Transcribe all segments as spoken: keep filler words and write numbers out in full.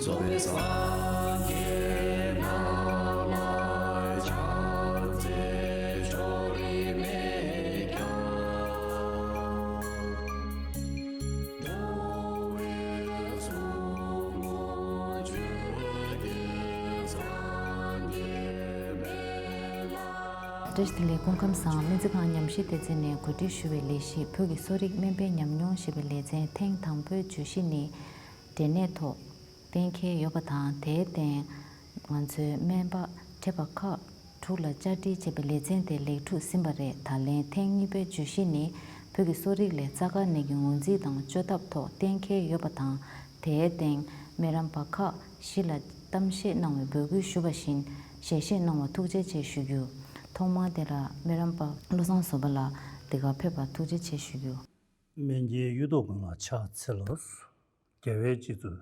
བཀྲ་ཤིས་བདེ་ལེགས། སྐུ་ཁམས་བཟང་། སྨན་རྩིས་ཁང་ཉམས་ཞིབ་སྡེ་ཚན་ནས་གོ་སྒྲིག་ཞུ་བའི་ལས་གཞི་བོད་ཀྱི་གསོ་རིག་སྨན་པའི་ཉམས་མྱོང་ཞེས་པའི་ལེ་ཚན་ཐེངས་དང་པོའི་བརྗོད་གཞི་ནི། འབྲས་ནད་ཐོག་གཏན་འཁེལ་ཡོད་པ་དང་། དེའི་སྟེང་ང་ཚོའི་སྨན་པ་བགྲེས་པ་ཁག་དྲུག་ལ་བཅར་འདྲི་བྱས་པའི་ལེ་ཚན་དེ་ལེགས་གྲུབ་ཟིན་པ་རེད། ད་ལན་ཐེངས་གཉིས་པའི་བརྗོད་གཞི་ནི། བོད་ཀྱི་གསོ་རིག་ལས་རྩ་དཀར་ནད་ཀྱི་ངོས་འཛིན་དང་བཅོས་ཐབས་ཐོག་གཏན་འཁེལ་ཡོད་པ་དང་། དེའི་སྟེང་སྨན་རམས་པ་ཁག་བཞི་ལ་གཏམ་བཤད་གནང་བའི་འབོད་སྐུལ་ཞུ་བ་བཞིན་ཞལ་བཞེས་གནང་བར་ཐུགས་རྗེ་ཆེ་ཞུ་རྒྱུ། ཐོག་མར་དེ་ལ་སྨན་རམས་པ་བློ་བཟང་བཟོད་པ་ལགས་འདི་གར་ཕེབས་པར་ཐུགས་རྗེ་ཆེ་ཞུ་རྒྱུ། སྨན་གྱི་གཡུ་ཐོག་ཀུན་ལ་ཕྱག་འཚལ་ལོ། རྒྱལ་བའི་སྤྱི་གཙུག་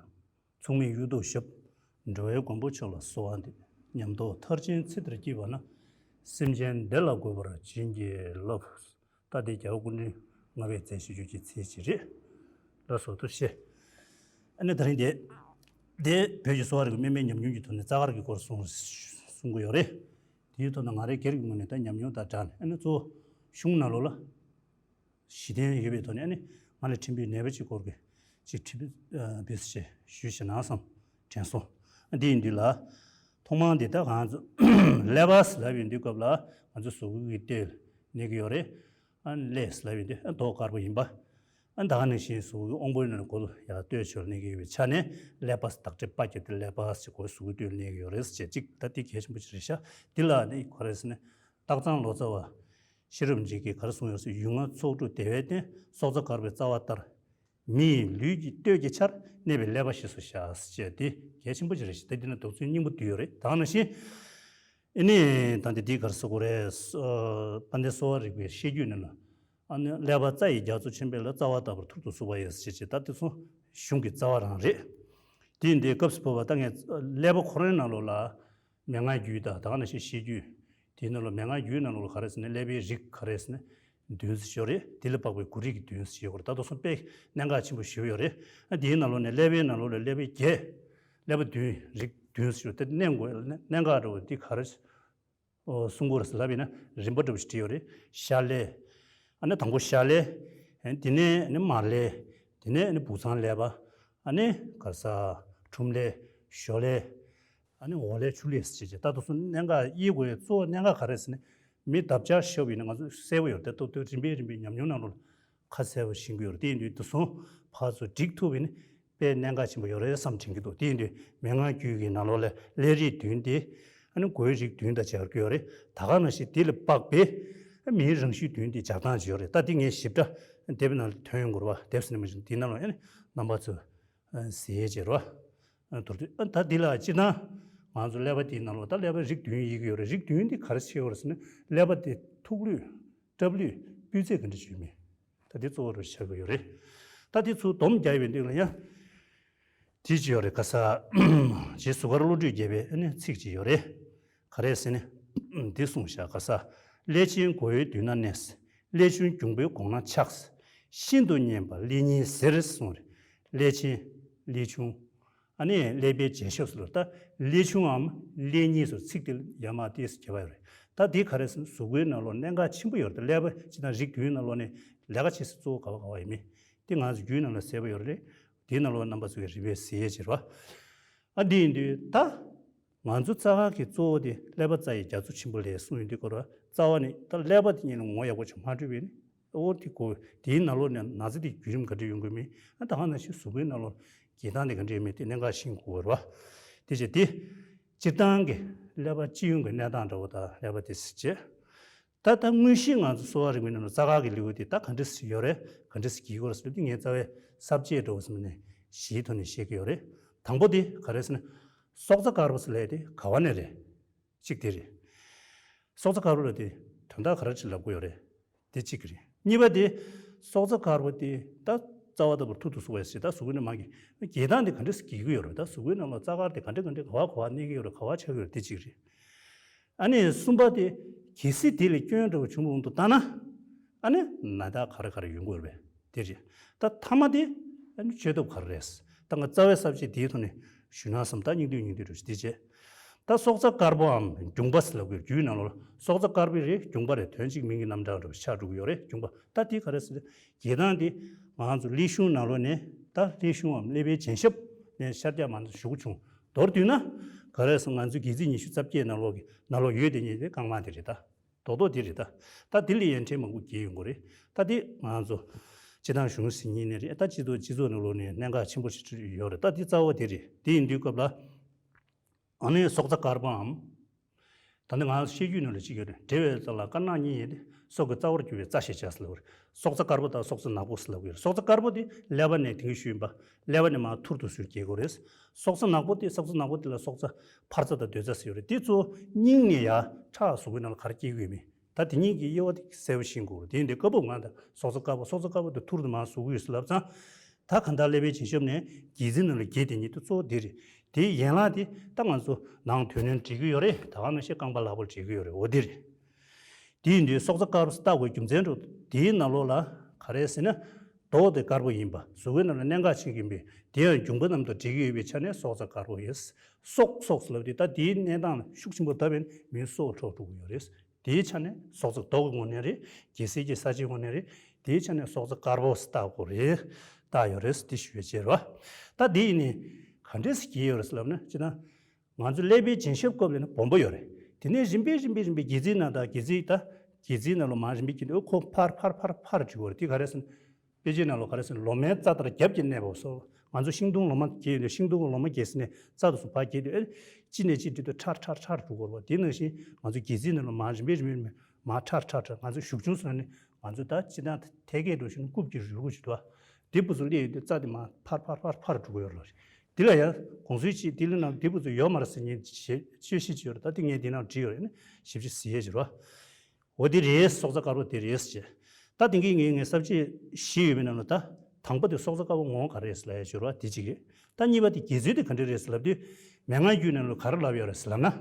མཚུངས་མེད་གཡུ་ཐོག་ཞབས། འགྲོ་བའི་མགོན་པོ་མཆོག་ལ་གསོལ་བ་འདེབས། ཉམས་རྟོགས་མཐར་ཕྱིན་ཚེ་འདིར་སྐྱིད་པ་ན། སེམས་ཅན་བདེ་ལ་འགོད་པར་བྱིན་གྱིས་རློབས། ད་དེ་རྒྱལ་བ་སྐུ་ཕྲེང་ལྔ་པའི་མཛད་ཞུ་རྒྱུ་གྱི་ཚིག་ཅིག་རེད། ལགས་སོ། ཐུགས་རྗེ་ཆེ། ཨ་ནི་དེ་རིང་དེ། དེ་བོད་ཀྱི་གསོ་བ་རིག་པའི་སྨན་པའི་ཉམས་མྱོང་གི་ཐོག་ནས་རྩ་དཀར་གྱི་སྐོར་གསུང་གསུང་གི་ཡོད་རེད། དེའི་ཐོག་ནས་ང་རའི་སྒེར་གྱི་ངོས་ནས་ད་ཉམས་མྱོང་དང་སྦྲགས་ནས། ཨ་ནི་གཙོ་བོ་གཞུང་ནང་ལོགས་ལ་གཞི་རྟེན་ཡོད་པའི་ཐོག་ནས། ཨ་ནི་ང་ལ་འཕྲིན་བུའི་ནད་པ་གཅིག་སྐོར་གྱི་ཅིག་འཕྲིན་བུ་ཨ་བུས་ཞེས་ཞུས་ཞེ་ན་བསམ་དྲན་སོང་། ཨ་འདི་ཡིན་དུས་ལ། ཐོག་མར་འདི་ད་ང་ཚོ་ཀླད་པ་ཟེར་ལབ་ཡོང་དུས་སྐབས་ལ་ང་ཚོ་གཟུགས་པོ་གི་སྟོད་ལ་གནས་ཀྱི་ཡོད་རེད། ཨ་ཀླད་ཟེར་ལབ་ཡོང་དུས་ཨ་མདོག་དཀར་པོ་ཡིན་པ། ཨ་ད་ག་ནང་བཞིན་གཟུགས་པོའི་དབང་པོའི་ནང་ནས་མགོ་ལ་ཡར་སྟོད་ཕྱོགས་ལ་གནས་ཀྱི་ཡོད་པའི་ཆ་ནས། ཀླད་པ་བདག་སྒྲ་པ་བརྒྱབ་སྟེ་ཀླད་པ་ཟེར། གོ་གཟུགས་པོའི་སྟོད་ལ་གནས་ཀྱི་ཡོད་རེད་ཟེར་བྱས་ཅིག་ད་འདི་གལ་ཆེན་པོ་ཅིག་རེད་ཤག་འདི་ལ་ནི་ག་རེ་ཟེར་ན། སྟག་ཚང་ལོ་ཙཱ་བ་ཤེས་རབ་འབྱེད་ཀྱིས་ག་རེ་གསུངས་ཡོད་ཟེར། ཡུལ་ལྔ་ཚོགས་དྲུག་བདེ་བའི་སྟེང་། སྲོག་རྩ་དཀར་པོའི་རྩ་བ་ལྟར། མི་ཡི་ལུས་ཀྱི་སྟོད་ཀྱི་ཆར། གནས་པའི་ཀླད་པ་ཞེས་སུ་བྱ་ཟེར་བྱས། དེ་གལ་ཆེན་པོ་ཅིག་རེད་ཤག་ད་འདི་ན་འདོགས་ཚུལ་སྙིང་པོ་འདུས་ཡོད་རེད། ད་ག་ནང་བཞིན། ཨ་ནི་ད་འདི་འདི་ག་རེ་ཟེར་དགོས་རེད། ཨ་དཔལ་ལྡན་གསོ་བ་རིག་པའི་བཤད་རྒྱུད་ནང་ལ། ཨ་ནི་ཀླད་པ་རྩ་ཡི་རྒྱ་མཚོ་ཆེན་པོ་ལ། རྩ་བ་ལྟ་བུར་ཐུར་དུ་ཟུག་པ་ཡིས་ཟེར་བྱས། ད་དེ་ཚོ་གཞུང་གི་རྩ་བ་རང་རེད། དེ་ཡིན་དུས་སྐབས་སུ་བབ་པ་ད་ངས་ཀླད་པ་ཁོ་རང་ནང་ལོགས་ལ་མན་ངག་རྒྱུད་དང་། ད་ག་ནང་བཞིན་བཤད་རྒྱུད་དེའི་ནང་ལོགས། མན་ངག་རྒྱུད་ནང་ལོགས་ལ་ག་རེ་ཟེར་ན། ཀླད་པའི་རིགས་ག་རེ་ཟེར་ན་བདུན་ཙམ་ཡོད་རེད། དེ་ལ་དཔག་པའི་དགུ་རིགས་ཀྱི་བདུན་ཙམ་ཡོད་རེད། ད་དེ་ཚོ་དཔེ་གནད་འགག་ཆེན་པོ་ཞིག་ཡོད་རེད། ཨ་དེའི་ནང་ལོགས་ནས་ཀླད་པའི་ནང་ལོགས་ལ་ཀླད་པའི་བརྒྱད། ཀླད་པ་བདུན། རིགས་བདུན་ཟེར་ཡོད་དེ། གནད་འགག་གནད་འགག་འདྲ་བོ་འདི་ག་རེ་གསུང་གི་ཡོད་རེད་ཟེར་ལབ་ཡིན་ན། རིམ་པ་འདྲ་བོ་ཞིག་བྲིས་ཡོད་རེད། ཤ་ཀླད། ཨ་ནི་དང་པོ་ཤ་ཀླད། དེ་ནས་ཨ་ནི་མར་ཀླད། དེ་ནས་ཨ་ནི་བུ་ཚང་ཀླད་པ། ཨ་ནི་ག་རེ་ཟེར། ཁྲུམས་ཀླད། ཞོ་ཀླད། ཨ་ནི་འོག་ཀླད། ཆུ་ཀླད་ཟེར་བྱས། ད་དེ་ཚོ་གནད་འགག་དབྱེ་དགོས་ཡ་གཙོ་བོ་གནད་འགག་ག་རེ་ཟེར་ན། མི་ལྡབ་བརྒྱ་ཤོབ་ཡིན་ན་ང་ཚོ་གསལ་པོ་ཡོད་རེད། ད་དེ་རིམ་པས་རིམ་པས་ཉམས་མྱོང་ནང་ལོགས་ལ་ཁ་གསལ་པོ་ཤེས་ཀྱི་ཡོད་རེད། དེ་ཡིན་དུས་དེ་ཚོ་ཕར་ཚུར་སྒྲིག་ཐུབ་པ་ཡིན་ན་དཔེ་གནད་འགག་ཆེན་པོ་ཡོད་རེད་བསམ་དྲན་གྱི་འདུག་དེ་ཡིན་དུས་མན་ངག་རྒྱུད་ཀྱི་ནང་ལོགས་ལ་ཀླད་རིགས་བདུན་དེ། ཨ་ནི་མགོའི་རིགས་བདུན་དང་སྦྱར་གྱི་ཡོད་རེད། ད་ག་ནང་བཞིན་དེ་ལ་དཔག་པའི་མིའི་རང་བཞིན་བདུན་དེ་སྦྱར་སྟངས་ཅིག་ཡོད་རེད། ད་དེ་ངས་ཞིབ་ཕྲ་དེབ་ནང་ལ་ཐོན་ཡོང་གི་རེད་པ། དེབ་ཟེར་ན་མ་གཞི་དེའི་ནང་ལ་ཨ་ནི་རྣམ་པ་ཚོས་གཟིགས་ཡས་བྱེད་རོགས། མདོར་བསྡུས། ཨ་ད་འདི་ལ་སྤྱིར་བཏང་ང་ཚོ་ཀླད་པ་འདིའི་ནང་ལོགས་ད་ཀླད་པའི་རིགས་བདུན་དབྱེ་གི་ཡོད་རེད། རིགས་བདུན་འདི་ག་རེ་ཕྱེ་ཡོད་རེད་ཟེར་ན། ཀླད་པ་དེ་ཐུག་ལུས་སྲབ་ལུས་སྤུས་ཚད་ག་འདྲ་ཅིག་ཡོད་མེད། ད་འདི་གཙོ་བོ་རུ་ཆགས་ཀྱི་ཡོད་རེད། ད་འདི་ཚུར་སྡོམ་རྒྱག་ཡོང་དུས་ལ་ཡང་དེ་ཅིག་ཡོད་རེད། ག་ས་རྗེ་ཟུར་མཁར་བློ་གྲོས་རྒྱལ་པོའི་ཨ་ནི་ཚིག་ཅིག་ཡོད་རེད། ག་རེ་ཟེར་ན། འདི་གསུངས་ཤག་ག་ས། ཀླད་ཆེན་མགོ་བོའི་མདུན་ན་གནས། ཀླད་ཆུང་རྒྱུང་པོའི་གོང་ན་ཆགས། ཤིན་ཏུ་མཉེན་པ་ཀླད་སྙིང་ཟེར་གསུངས་རེད། ཀླད་ཆེན། ཀླད་ཆུང་། ཨ་ནི་ཀླད་པའི་རྗེས་ཤུལ་ཟེར་ལ། ད་ཀླད་ཆུང་ངམ་ཀླད་སྙིང་ཟེར་ཚིག་དེ་ཡར་མར་ཏོག་ཙམ་ཁྱད་པར་ཡོད་རེད། ད་འདི་ག་རེ་ཟེར་ན་གཟུགས་པོའི་ནང་ལོགས་གནད་འགག་ཆེན་པོ་ཡོད་རེད། ད་ཀླད་པ་སྤྱིར་བཏང་རིགས་བདུན་ནང་ལོགས་ནས་ལས་ཀ་བྱེད་ས་གཙོ་བོ་ག་བ་ག་བ་ཡིན་མིན་དེ་ང་ཚོ་རྒྱུད་ནང་ལ་གསལ་པོ་ཡོད་རེད། དེའི་ནང་ལོགས་རྣམ་པ་ཚོ་གིས་རིམ་པས་གཟིགས་ཡས་བྱེད་རོགས། ཨ་འདི་ཡིན་དུས་ད་ང་ཚོ་རྩ་དཀར་གྱི་གཙོ་བོ་དེ་ཀླད་པ་རྩ་ཡི་རྒྱ་མཚོ་ཆེན་པོ་ལས་གསུངས་ཡོང་དུས་སྐོར་བ། རྩ་བ་ནས་ད་ཀླད་པ་དེ་ཉིད་ལ་ངོ་ཡག་པོ་ཅིག་མ་འཕྲོད་པས་ནི། ཨོ་དེ་གོ། དེའི་ནང་ལོགས་ནས་ན་ཚ་དེ་བརྒྱུད་རིམ་ག་འདྲ་ཡོང་གི་མིན། ཨ་ད་ག་ནང་བཞིན་གཟུགས་པོའི་ནང་ལོགས་འགྱེལ་སྟངས་དེ་ག་འདྲ་ཡོད་མེད་དེ་གནད་འགག་ཤེས་དགོས་རེད་བ། དེ་བྱས་དེ་སྤྱིར་བཏང་གི་ཀླད་པ་སྤྱི་ཡོངས་ཀྱི་གནས་སྟངས་འདྲ་བོ་དང་། ཀླད་པ་དེ་ཟེར་བྱས། ད་ལྟ་དངོས་གཞི་ང་ཚོ་གསོ་བ་རིག་པའི་ནང་ལ་རྩ་དཀར་གྱི་ལེའུ་དེ་ད་ག་འདྲ་ཞིག་ཡོད་རེད། ག་འདྲ་ཞིག་གི་སྐོར་ཟེར་དུས་ངས་རྩ་བའི་ས་བཅད་འདྲ་བོ་ཟེར་ནས་བཞིའི་ཐོག་ནས་བཤད་ཀྱི་ཡོད་རེད། དང་པོ་དེ་ག་རེ་ཟེར་ན། སྲོག་རྩ་དཀར་པོ་ཟེར་ལབ་དེ་ག་བ་ནས་རེད། གཅིག་དེ་རེད། སྲོག་རྩ་དཀར་པོ་ལབ་དེ་དོན་དག་ག་རེ་ཅིག་ལབ་དགོས་ཡོད་རེད། དེ་གཅིག་རེད། གཉིས་པ་དེ་སྲོག་རྩ་དཀར་པོ་དེ་ད་རྩ་བ་ལྟ་བུར་ཐུར་དུ་ཟུག་པ་ཞིག་ད་གཟུགས་པོའི་ནང་གི་འགྱེལ་སྟངས་དེ་ག་འདྲ་ཞིག་འགྱེལ་གྱི་ཡོད་རེད། ད་གཟུགས་པོའི་ནང་ལ་རྩ་དཀར་དེ་ག་འདྲ་ག་འདྲ་ག་བ་ག་བ་གནས་ཀྱི་ཡོད་རེད། ག་བ་ཆགས་ཀྱི་ཡོད་རེད། དེ་གཅིག་རེད། ཨ་ནི་གསུམ་པ་དེ་གལ་སྲིད་དེ་ལ་སྐྱོན་འདྲ་བོ་བྱུང་བ་འོང་དུ་བཏང་ན། ཨ་ནི་ན་ད་ག་རེ་ག་རེ་ཡོང་གི་ཡོད་རེད། དེ་རེད། ད་ཐ་མ་དེ་ཨ་ནི་བཅོས་ཐབས་ག་རེ་རེད། ད་ང་རྩ་བའི་ས་བཅད་དེའི་ཐོག་ནས་ ཞུས་ན་བསམ། ད་སྙིང་བསྡུས་སྙིང་བསྡུས་འགྲོ་ཞིག་དེ་བྱས། ད་སྲོག་རྩ་དཀར་པོའམ་རྒྱུངས་པ་ཟེར་ལབ་དགོས། རྒྱུའི་ནང་ལོགས་ལ་སྲོག་རྩ་དཀར་པོ་རེད། རྒྱུངས་པ་རེད། དོན་གཅིག་མིང་གི་རྣམ་གྲངས་འདྲ་བོ་ཆགས་འགྲོ་གི་ཡོད་རེད། རྒྱུངས་པ། ད་དེ་ག་རེ་ཟེར། གྱེས་སྟངས་དེ་ང་ཚོ་ཀླད་གཞུང་ནང་ལོགས་ནས། ད་ཀླད་གཞུང་འམ་ཀླད་པའི་བྱང་ཤམ་ནས་ཤར་རྒྱག་མར་ཞུགས་བྱུང་། མདོར་བསྡུས་ན་ག་རེ་ཟེར། ང་ཚོའི་སྒལ་ཚིགས་ཉི་ཤུ་རྩ་བརྒྱད་ནང་ལོགས་ཀྱི་ནང་ལོགས་ཡོད་དེ་ཉིད་དེ་རྐང་མ་དེ་རེད། ད་རྡོག་རྡོག་དེ་རེད། ད་ད་དེ་ལ་ཡང་ཕྲན་མང་པོ་གྱེས་ཡོང་གི་རེད། ད་དེ་ང་ཚོ་སྤྱིར་བཏང་གཞུང་ཟིན་ཉིན་ནས་རེད། ད་སྤྱི་ཚོགས་སྤྱི་ཚོགས་ནང་ལོགས་ནས་གནད་འགག་ཆེན་པོ་ཞིག་ཡོད་རེད། ད་དེ་རྩ་བ་དེ་རེད། དེ་ཡིན་དུས་སྐབས་ལ། ཨ་ནི་སྲོག་རྩ་དཀར་པོའམ། ད་ནི་ང་བཤད་རྒྱུད་ནང་ལ་གཅིག་ཡོད་རེད། འབྲེལ་བའི་རྩ་ལ་དཀར་ནག་གཉིས་ཡོད་དེ། སྲོག་གི་རྩ་བར་གྱུར་པའི་རྩ་ཞེས་བྱ་ཟེར་ལབ་པ་རེད། སྲོག་རྩ་དཀར་པོ་དང་སྲོག་རྩ་ནག་པོ་ཟེར་ལབ་ཀྱི་ཡོད་རེད། སྲོག་རྩ་དཀར་པོ་དེ་ཀླད་པ་ནས་དེང་གི་ཞུས་པ། ཀླད་པ་ནས་མར་ཐུར་དུ་ཟུར་གྱེས་དགོས་རེད། སྲོག་རྩ་ནག་པོ་དེ། སྲོག་རྩ་ནག་པོ་དེ་ལ་སྲོག་རྩ་འཕར་རྩ་དང་སྡོད་རྩ་ཟེར་ཡོད་རེད། དེ་ཚོ་སྙིང་ནས་ཡར་ཁྲག་གཟུགས་པོའི་ནང་ལ་ག་རེ་སྐྱེ་གི་ཡོད་མེད། ད་དེ་གཉིས་ཀྱི་དབྱེ་བ་དེ་གསལ་པོ་ཤེས་དགོས་རེད། དེ་ཡིན་དུས་སྐབས་བབ་ང་ད་སྲོག་རྩ་དཀར་པོ། སྲོག་རྩ་དཀར་པོ་དེ་ཐུར་དུ་མར་ཟུག་གི་ཡོད་ཟེར་ལབ་ཙང་། ད་གང་ལྟར་ཀླད་པའི་བྱང་ཤམ་ནས་སྒལ་ཚིགས་ནང་ལ་གྱེས་དེ་ཉིད་དུ་གཙོ་བོ་དེ་རེད། དེའི་ཡན་ལག་དེ་ད་ང་ཚོ་ནང་དོན་སྣོད་འབྲི་གི་ཡོད་རེད། ད་ག་ནང་བཞིན་རྐང་པ་ལག་པ་འབྲི་གི་ཡོད་རེད། འོ་དེ་རེད། དེ་ཡིན་དུས་སྲོག་རྩ་དཀར་པོ་ཟེར་བཏགས་དགོས་རྒྱུ་མཚན་འདྲ་བོ་དེའི་ནང་ལོགས་ལ་ག་རེ་ཟེར་ན། རྡོག་དེ་དཀར་པོ་ཡིན་པ། གཟུགས་པོའི་ནང་ལ་གནད་འགག་ཆེན་ཡིན་པས། དེ་ཡང་རྒྱུངས་པ་རྣམས་དང་འབྲེལ་གྱི་ཡོད་པའི་ཆ་ནས་སྲོག་རྩ་དཀར་པོ་ཡིན། སྲོག་སྲོག་ཟེར་ལབ་དུས་ད་དེའི་གནས་སྟངས་ལ་ཤུགས་ཆེན་པོ་བཏབ་པས་ན་མིང་སྲོག་འཁྲུགས་འགྲོ་གི་ཡོད་རེད། དེའི་ཆ་ནས་སྲོག་རྩ་རྡོག་གི་ངོས་ནས་རེད། གྱེས་སའི་གྱེས་ས་ཆའི་ངོས་ནས་རེད། དེའི་ཆ་ནས་སྲོག་རྩ་དཀར་པོ་ཟེར་བཏགས་དགོས་རེད། བཏགས་ཡོད་རེད་ཟེར་དེ་ཞུ་བའི་ཕྱིར་རོ། ད་དེ་ཡིན་ནི་ག་འདྲས་སེ་གྱེས་ཡོད་རེད་ཟེར་ལབ་ན། སྤྱིར་ན་ང་ཚོ་ཀླད་པའི་བྱང་ཤམ་སྐབས་ལ་ནི་སྦོམ་པོ་ཡོད་རེད། དེ་ནས་རིམ་པས་རིམ་པས་རིམ་པས་སྒལ་ཚིགས་ནང་དང་། སྒལ་ཚིགས་ད་སྒལ་ཚིགས་ནང་ལ་མར་རིམ་པས་གྱེས་དུས་ཁོ་འཕར་འཕར་འཕར་འཕར་འགྲོ་གི་ཡོད་རེད། དེ་ག་རེ་ཟེར་ན། དཔེ་ཆའི་ནང་ལ་ག་རེ་ཟེར་ན། ལོ་མའི་རྩ་ལྟར་རྒྱབ་ཀྱིས་གནས་པ་སོགས། ང་ཚོ་ཤིང་སྡོང་ལོ་མ་གྱེས་ཡོད་དུས། ཤིང་སྡོང་གི་ལོ་མ་གྱེས་ཟེར་ནས་རྩ་དེ་ཚོ་ཕར་གྱེས་དུས། ཨེ། གཅིག་ནས་གཅིག་འགྲིལ་དུས་ཁྲ་ཁྲ་ཁྲ་འགྲོ་གི་ཡོད་རེད་པ། དེ་ནང་བཞིན་ང་ཚོ་སྒལ་ཚིགས་ནང་ལ་མར་རིམ་པས་རིམ་པས་རིམ་པས་མར་ཁྲ་ཁྲ་ཁྲ། ང་ཚོ་གཞུག་ཆུང་ཟེར་ན་ནི་ང་ཚོ་ད་སྤྱིར་བཏང་ཐད་ཀའི་འགྲོ་བཞིན་རྐུབ་ཀྱི་རུས་ཁུག་ཅིག་འདུག་པ། དེ་སྦུག་ཚོ་སླེབས་ཡོང་དུས་རྩ་དེ་མར་འཕར་འཕར་འཕར་འཕར་འགྲོ་གི་ཡོད་རེད། དེ་ལ་ཡང་དགོངས་ཚུལ་གཅིག། དེ་ལ་ནང་དེ་སྦུག་ཚོ་ཡོད་མ་རེད་ཟེར་མཁན་དཔྱད་གཞི་ཅིག་ཡོད་རེད། ད་དེ་ངས་དེ་ནང་བྲིས་ཡོད་རེད། ཨ་ནི་ཞིབ་ཅིག་གཟིགས་ཡས་བྱེད་རོགས། འོ་དེ་རེད། སྲོག་རྩ་དཀར་པོ་དེ་རེད་ཟེར། ད་དེང་གི་ངས་ངས་ས་བཅད་བཞི་ཡོད་པའི་ནང་ལ་ད་དང་པོ་དེ་སྲོག་རྩ་དཀར་པོ་ངོ་བོ་ག་རེ་རེད་ཟེར་ལབ་ཡ་ཅིག་ཡོད་རེད་པ། དེ་གཅིག་རེད། ད་གཉིས་པ་དེ་གྱེས་ཚུལ་དེ་ག་འདྲ་རེད་ཟེར་ལབ་དུས། མན་ངག་རྒྱུད་ནང་ལ་ག་རེ་ལབ་ཡོད་རེད་ཟེར་ལབ་ན།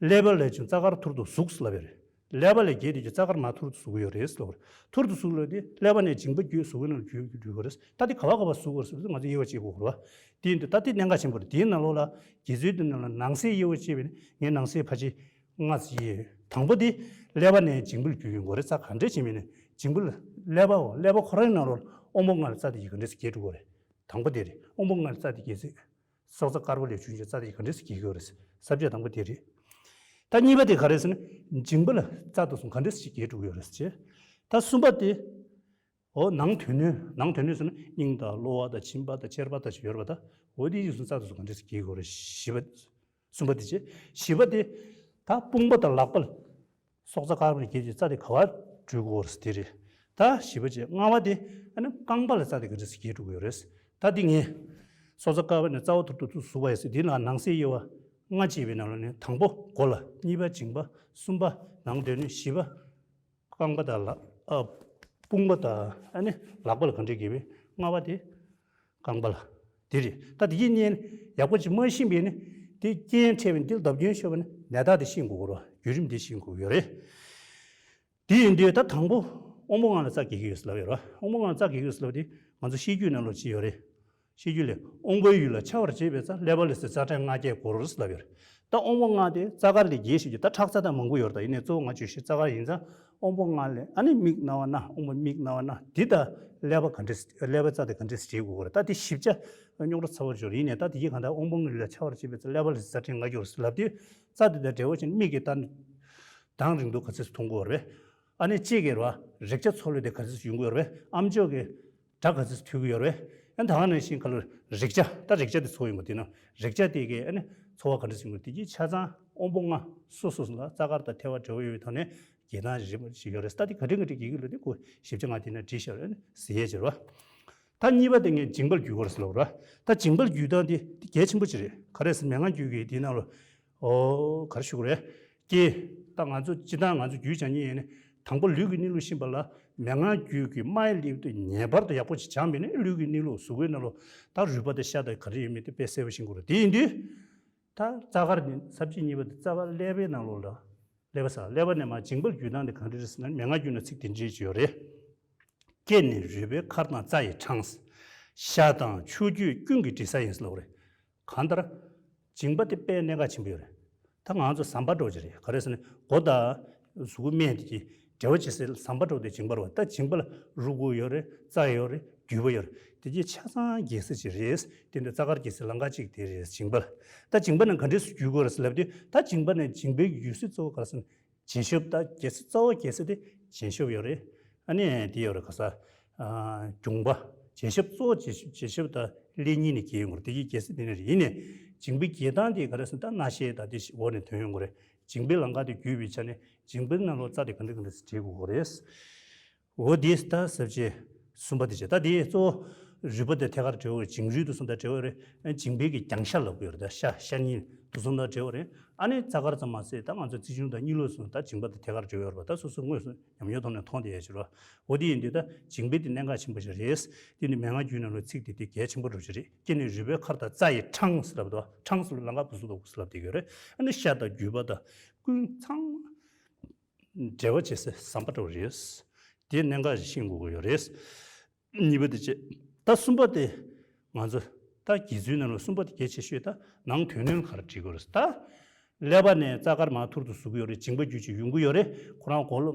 ཀླད་པ་ལས་བྱུང་རྩ་དཀར་ཐུར་དུ་ཟུག་ཟེར་ལབ་ཡོད་རེད། ཀླད་པ་ལས་གྱེས་དེ་ཀྱི་རྩ་དཀར་མར་ཐུར་དུ་ཟུག་གི་ཡོད་རེད་ཟེར་ལབ་པ་རེད། ཐུར་དུ་ཟུག་ལབ་དུས་ཀླད་པ་ནས་འགྱིང་པ་བརྒྱུད་གཟུགས་པོའི་ནང་ལ་བརྒྱུད་བརྒྱུད་འགྲོ་གི་རེད། ད་དེ་ག་བ་ག་བ་ཟུག་དགོས་རེད་ཟེར་དུས་ང་ཚོ་དབྱེ་བ་ཕྱེ་དགོས་རེད་པ། དེ་ཡིན་དུས་ད་དེ་གནད་འགག་ཆེན་པོ་རེད། དེའི་ནང་ལོགས་ལ་གྱེས་ཚུལ་དེ་ནང་ལ་ནང་གསེས་དབྱེ་བ་ཕྱེ་བས་ན་ངས་ནང་གསེས་ཕལ་ཆེར་ལྔ་ཙམ་དབྱེ་ཡོད། དང་པོ་དེ་ཀླད་པ་ནས་འགྱིང་པ་ལ་བརྒྱུད་ཡོང་གི་རེད། རྩ་ག་འདྲས་བྱས་པས་ན་འགྱིང་པ་ལ། ཀླད་པའོ། ཀླད་པ་ཁོ་རང་ནང་ལོགས་ལ་དབང་པོ་ལྔ་ལ་རྩ་དེ་གིས་ག་འདྲས་སེ་གྱེས་འགྲོ་གི་རེད། དང་པོ་དེ་རེད། དབང་པོ་ལྔ་ལ་རྩ་དེ་གྱེས་ཚེ། སྲོག་རྩ་དཀར་པོ་ལས་བྱུང་བའི་རྩ་དེ་ག་འདྲས་སེ་གྱེས་ཀྱི་ཡོད་རེད། ས་བཅད་དང་པོ་དེ་རེད། ད་གཉིས་པ་དེ་ག་རེ་ཟེར་ན། འགྱིང་པ་ལ་རྩ་དེ་ཚོ་ག་འདྲས་སེ་གྱེས་འགྲོ་གི་ཡོད་རེད་ཟེར། ད་གསུམ་པ་དེ། འོ་ནང་དོན་སྣོད། ནང་དོན་སྣོད་ཟེར་ན་སྙིང་དང་གློ་བ་དང་མཆིན་པ་དང་མཆེར་པ་དང་ཅིག་ཡོད་རེད་པ། ད་འོ་དེ་ཡིན་སོང་རྩ་དེ་ཚོ་ག་འདྲས་སེ་གྱེས་ཀྱི་ཡོད་རེད། བཞི་པ། གསུམ་པ་དེ་བྱས། བཞི་པ་དེ། ད་དཔུང་པ་དང་ལག་པ་ལ་སྲོག་རྩ་དཀར་པོ་ལས་གྱེས་ཏེ་རྩ་དེ་ག་བར་འགྲོ་གི་ཡོད་རེད་ཟེར་དེ་རེད། ད་བཞི་པ་བྱས། ལྔ་པ་དེ་ཨ་ནི་རྐང་པ་ལ་རྩ་དེ་ག་འདྲས་སེ་གྱེས་འགྲོ་གི་ཡོད་རེད། ད་དེ་ངས་སྲོག་རྩ་དཀར་པོ་ནས་རྩ་བ་ཐུར་དུ་ཐུར་ཟུག་པ་ཡིན་ཟེར། དེ་ལ་ནང་གསེས་དབྱེ་བ་ལྔ་ཕྱེ་བའི་ནང་ལོགས་ནས་དང་པོ་མགོ་ལ། གཉིས་པ་འགྱིང་པ། གསུམ་པ་ནང་དོན་སྣོད། བཞི་པ་རྐང་པ་དང་ལག་ཨ། དཔུང་པ་དང་ཨ་ནི་ལག་པ་ལ་ག་འདྲས་གྱེས་པས། ལྔ་པ་དེ་རྐང་པ་ལ། དེ་རེད། ད་དེ་གཉིས་ཡག་པོ་ཅིག་མ་ཤེས་པས་ན། དེ་རྐྱེན་འཕྲད་པས་ན་དེ་ལ་བརྡབ་སྐྱོན་ཤོར་བས་ན་ནད་རྟགས་དེ་ཤེས་དགོས་རེད་པ། བརྒྱུད་རིམ་དེ་ཤེས་དགོས་ཀྱི་ཡོད་རེད། དེ་ཡིན་དུས་ད་དང་པོ་དབང་པོ་ལྔ་ལ་རྩ་གྱེས་ཀྱི་ཡོད་ཟེར་ལབ་ཡོད་རེད་པ། དབང་པོ་ལྔ་ལ་རྩ་གྱེས་ཀྱི་ཡོད་ཟེར་ལབ་དེ་ང་ཚོ་བཤད་རྒྱུད་ནང་ལོགས་ཅིག་ཡོད་རེད། བཤད་རྒྱུད་ལས། དབང་པོའི་ཡུལ་ལ་འཆར་བར་བྱེད་པའི་རྩ་ཀླད་པ་ལས་ཟེར་རྩ་ཕྲན་ལྔ་བརྒྱས་བསྐོར་ཟེར་ལབ་ཡོད་རེད། ད་དབང་པོ་ལྔ་དེ་རྩ་དཀར་ལས་གྱེས་ཞེས་ཀྱི། ད་ཁྲག་རྩ་དང་མང་པོ་ཡོད་རེད། ད་ཡིན་ནའི་གཙོ་བོ་ང་བརྗོད་གཞི་རྩ་དཀར་ཡིན་ཙང་། དབང་པོ་ལྔ་ལས་ཨ་ནི་མིག་རྣ་བ་སྣ། དབང་པོ་མིག་རྣ་བ་སྣ་འདི་དང་ཀླད་པ་ག་འདྲས། ཀླད་པའི་རྩ་དེ་ག་འདྲས་སེ་འབྲེལ་དགོས་རེད། ད་དེ་ཞིབ་ཆ་རྙོག་དྲ་ཚ་བོ་ཅིག་ཡོད་རེད། ཡིན་ནའི་ད་དེ་གི་གང་ལྟར་དབང་པོ་ལྔ་ལ་འཆར་བར་བྱེད་པའི་རྩ་ཀླད་པ་ལས་ཟེར་རྩ་ཕྲན་ལྔ་བརྒྱས་ཡོད་རེད་ཟེར་ལབ་དུས། རྩ་དེ་དང་འབྲེལ་བ་བྱས་ནས་མིག་གིས་ལྟ་ན་དྭངས་རིང་ཐུང་ག་ཚོད་ཙམ་མཐོང་གི་ཡོད་རེད་པས། ཨ་ནི་ལྕེ་གིས་རེད་པ། རེག་བྱ་ཚོར་ལས་དེ་ག་ཚོད་ཙམ་ཡོང་གི་ཡོད་རེད་པས། ཨམ་ཅོག་གིས་སྒྲ་ག་ཚོད་ཙམ་ཐོས་ཀྱི་ཡོད་རེད་པས། ཨ་ནི་ད་ག་ནང་བཞིན་ག་ལ་རེག་བྱ། ད་རེག་བྱ་དེ་ཚོར་ཡོང་གི། དེ་ནི་རེག་བྱ་དེ་གིས་ཨ་ནི་ཚོར་བ་ག་འདྲ་ཙམ་ཡོང་གི། དེ་གི་ཆ་ཚང་དབང་པོ་ལྔ་སོ་སོ་སོ་ལ་རྩ་དཀར་དང་ཐལ་བ་འབྲེལ་བ་ཡོད་པའི་ཐོག་ནས་གྱེས་སྟངས་རིམ་པ་ཞིག་ཡོད་རེད། ད་དེ་ག་འདྲ་ག་འདྲ་གྱེས་ཀྱི་ཡོད་རེད། དེ་ཁོ་ཞིབ་ཆ་ང་དེ་ནས་བྲིས་བཞག་ཡོད་རེད། གཟིགས་ཡས་བྱེད་རོགས། ད་གཉིས་པ་དེ་ངས་འགྱིང་པ་ལ་བརྒྱུད་དགོས་རེད་ཟེར་ལབ་རེད། ད་འགྱིང་པ་ལ་བརྒྱུད་སྟངས་དེ་དེ་གལ་ཆེན་པོ་ཅིག་རེད། ག་རེ་ཟེར། མན་ངག་རྒྱུད་ཀྱི་དེའི་ནང་ལ། ཨོ། ག་རེ་ཞུ་དགོས་རེད། ཀྱེ། ད་ང་ཚོ་སྤྱིར་བཏང་ང་ཚོ་རྒྱུད་སྦྱང་མཁན་ཡིན་ན། དང་པོ་ལུས་ཀྱི་གནས་ལུགས་ཤེས་པ་ལ་མན་ངག་རྒྱུད་ཀྱི་རྨ་ཡི་སླེབས་དུས་ངེས་པར་དུ་ཡག་པོ་ཅིག་སྦྱངས་པས་ན། ལུས་ཀྱི་གནས་ལུགས་གཟུགས་པོའི་ནང་ལོགས་ད་རུས་པ་དང་ཤ་དང་ག་རེ་ཡོད་མེད་དེ་དཔེ་གསལ་པོ་ཤེས་དགོས་རེད། དེ་ཡིན་དུས། ད་རྩ་དཀར་ནི་ས་བཅད་གཉིས་པ་དེ་རྩ་བ་ཀླད་པའི་ནང་ལོགས་ལ། ཀླད་པ་ཟེར། ཀླད་པ་ནས་མར་འགྱིང་པ་ལ་བརྒྱུད་སྟངས་དེ་ག་འདྲ་རེད་ཟེར་ན། མན་ངག་རྒྱུད་ནང་ཚིག་དེ་འདྲ་ཅིག་ཡོད་རེད། ཀྱེ་ནི་རུས་པའི་མཁར་དང་རྩ་ཡི་འཕྲང་། ཤ་དང་ཆུ་རྒྱུས་ཀུན་གྱི་འབྲི་ས་ཡིན་ཟེར་ལབ་པ་རེད། གང་ལྟར་མཇིང་པ་དེ་དཔེ་གནད་འགག་ཆེན་པོ་ཡོད་རེད། ད་ང་ཚོ་ཟམ་པ་འདྲ་བོ་ཅིག་རེད། ག་རེ་ཟེར་ན་མགོ་དང་གཟུགས་པོ་སྨད་དེ་གི་འབྲེལ་བ་བྱེད་སའི་ཟམ་པ་འདྲ་བོ་དེ་མཇིང་པ་རེད་བ། ད་མཇིང་པ་ལ་རུས་ཁོག་ཡོད་རེད། རྩ་ཡོད་རེད། རྒྱུས་པ་ཡོད་རེད། དེ་གི་ཆ་ཚང་རྒྱལ་སྲིད་ཅིག་རེད། དེ་འདྲ་རྩ་དཀར་རྒྱལ་སྲིད་ལམ་ཁ་གཅིག་དེ་རེད། མཇིང་པ་ལ། ད་མཇིང་པ་ནས་ག་འདྲས་སུ་རྒྱུ་དགོས་རེད་ཟེར་ལབ་དུས། ད་མཇིང་པ་ནས་མཇིང་པའི་རྒྱུ་སྲིད་གཙོ་བོ་ག་རེ་ཟེར་ན། བྱིན་ཤོབ། ད་རྒྱལ་སྲིད་གཙོ་བོ་རྒྱལ་སྲིད་དེ་བྱིན་ཤོབ་ཡོད་རེད། ཨ་ནི་དེ་ཡོད་རེད། ག་ས། ཨ། འབྱུང་པ། བྱིན་ཤོབ་གཙོ་བོ་བྱིན་ཤོབ། བྱིན་ཤོབ་དང་ཀླད་གཉིས་ནས་གྱེས་ཡོང་གི་རེད། དེ་གི་རྒྱལ་སྲིད་དེ་ནས་རེད། ཡིན་ནའི་མཇིང་པའི་གྱེས་སྟངས་དེ་ག་རེ་ཟེར་ན། ད་རྣ་ཤེས་དང་དེ་འོག་ནས་ཐོན་ཡོང་གི་རེད། མཇིང་པའི་ལམ་ཁ་དེ་བརྒྱུད་པའི་ཆ་ནས་མཇིང་པའི་ནང་ལོགས་རྩ་དེ་ག་འདྲ་ག་འདྲ་སེ་འབྲེལ་དགོས་ཀྱི་རེད། འོ་དེ་ད་ཟབ་ཅིག་གསུམ་པ་དེ་བྱས། ད་དེ་གཙོ་བོ་རུས་པ་དེ་ཐད་ཀར་འབྲེལ་བ་རེད། མཇིང་རུས་དེ་ཚོ་དང་འབྲེལ་བ་རེད། མཇིང་པའི་གི་རྒྱང་ཤ་ལབ་ཀྱི་ཡོད་རེད། ད་ཤ་ཤ་གཉིས་དེ་ཚོ་དང་འབྲེལ་བ་རེད། ཨ་ནི་རྩ་དཀར་ཙམ་མ་ཟད་ད་ང་ཚོ་རྩིས་གཞུང་དང་གཉིད་ལོག་སོང་། ད་མཇིང་པ་དེ་ཐད་ཀར་འབྲེལ་བ་ཡོད་རེད་པ། ད་སོ་སོ་དངོས་སུ་ཉམས་མྱོང་ཐོག་ནས་མཐོང་བསྡད་ཡ་ཅིག་རེད། འོ་དེ་ཡིན་དུས་ད་མཇིང་པའི་དེ་གནད་འགག་ཆེན་པོ་ཞིག་རེད། དེ་ནི་མན་ངག་རྒྱུད་ནང་ལ་ཚིག་དེ་དེ་གལ་ཆེན་པོ་འདྲ་ཞིག་རེད། སྐྱེ་གནས་རུས་པའི་མཁར་དང་རྩ་ཡི་འཕྲང་ཟེར་ལབ་འདུག་འཕྲང་ཟེར་ལ་ལམ་ཁ་བུ་སུ་དོ་ཟེར་ལབ་བསྡད་ཡོད་རེད། ཨ་ནི་ཤ་དང་རྒྱུས་པ་དང་ཀུན་ཚང་མ་འབྲེལ་བ་བྱེད་སའི་ཟམ་པ་འདྲ་བོ་རེད། དེ་གནད་འགག་ཅིག་ཤེས་དགོས་ཀྱི་ཡོད་རེད། གཉིས་པ་དེ་བྱས། ད་གསུམ་པ་དེ་ང་ཚོ་ད་དགེ་ཚུལ་ནང་ལ་གསུམ་པ་དེ་གལ་ཆེ་ཤོས། ད་ནང་དོན་སྣོད་ག་རེ་འབྲི་དགོས་རེད། ད་ཀླད་པ་ནས་རྩ་དཀར་མར་ཐུར་དུ་ཟུག་གི་ཡོད་རེད། མཇིང་པ་རྒྱུད་ཅིག་ཡོང་གི་ཡོད་རེད། ཁོ་རང་མགོ་ལ་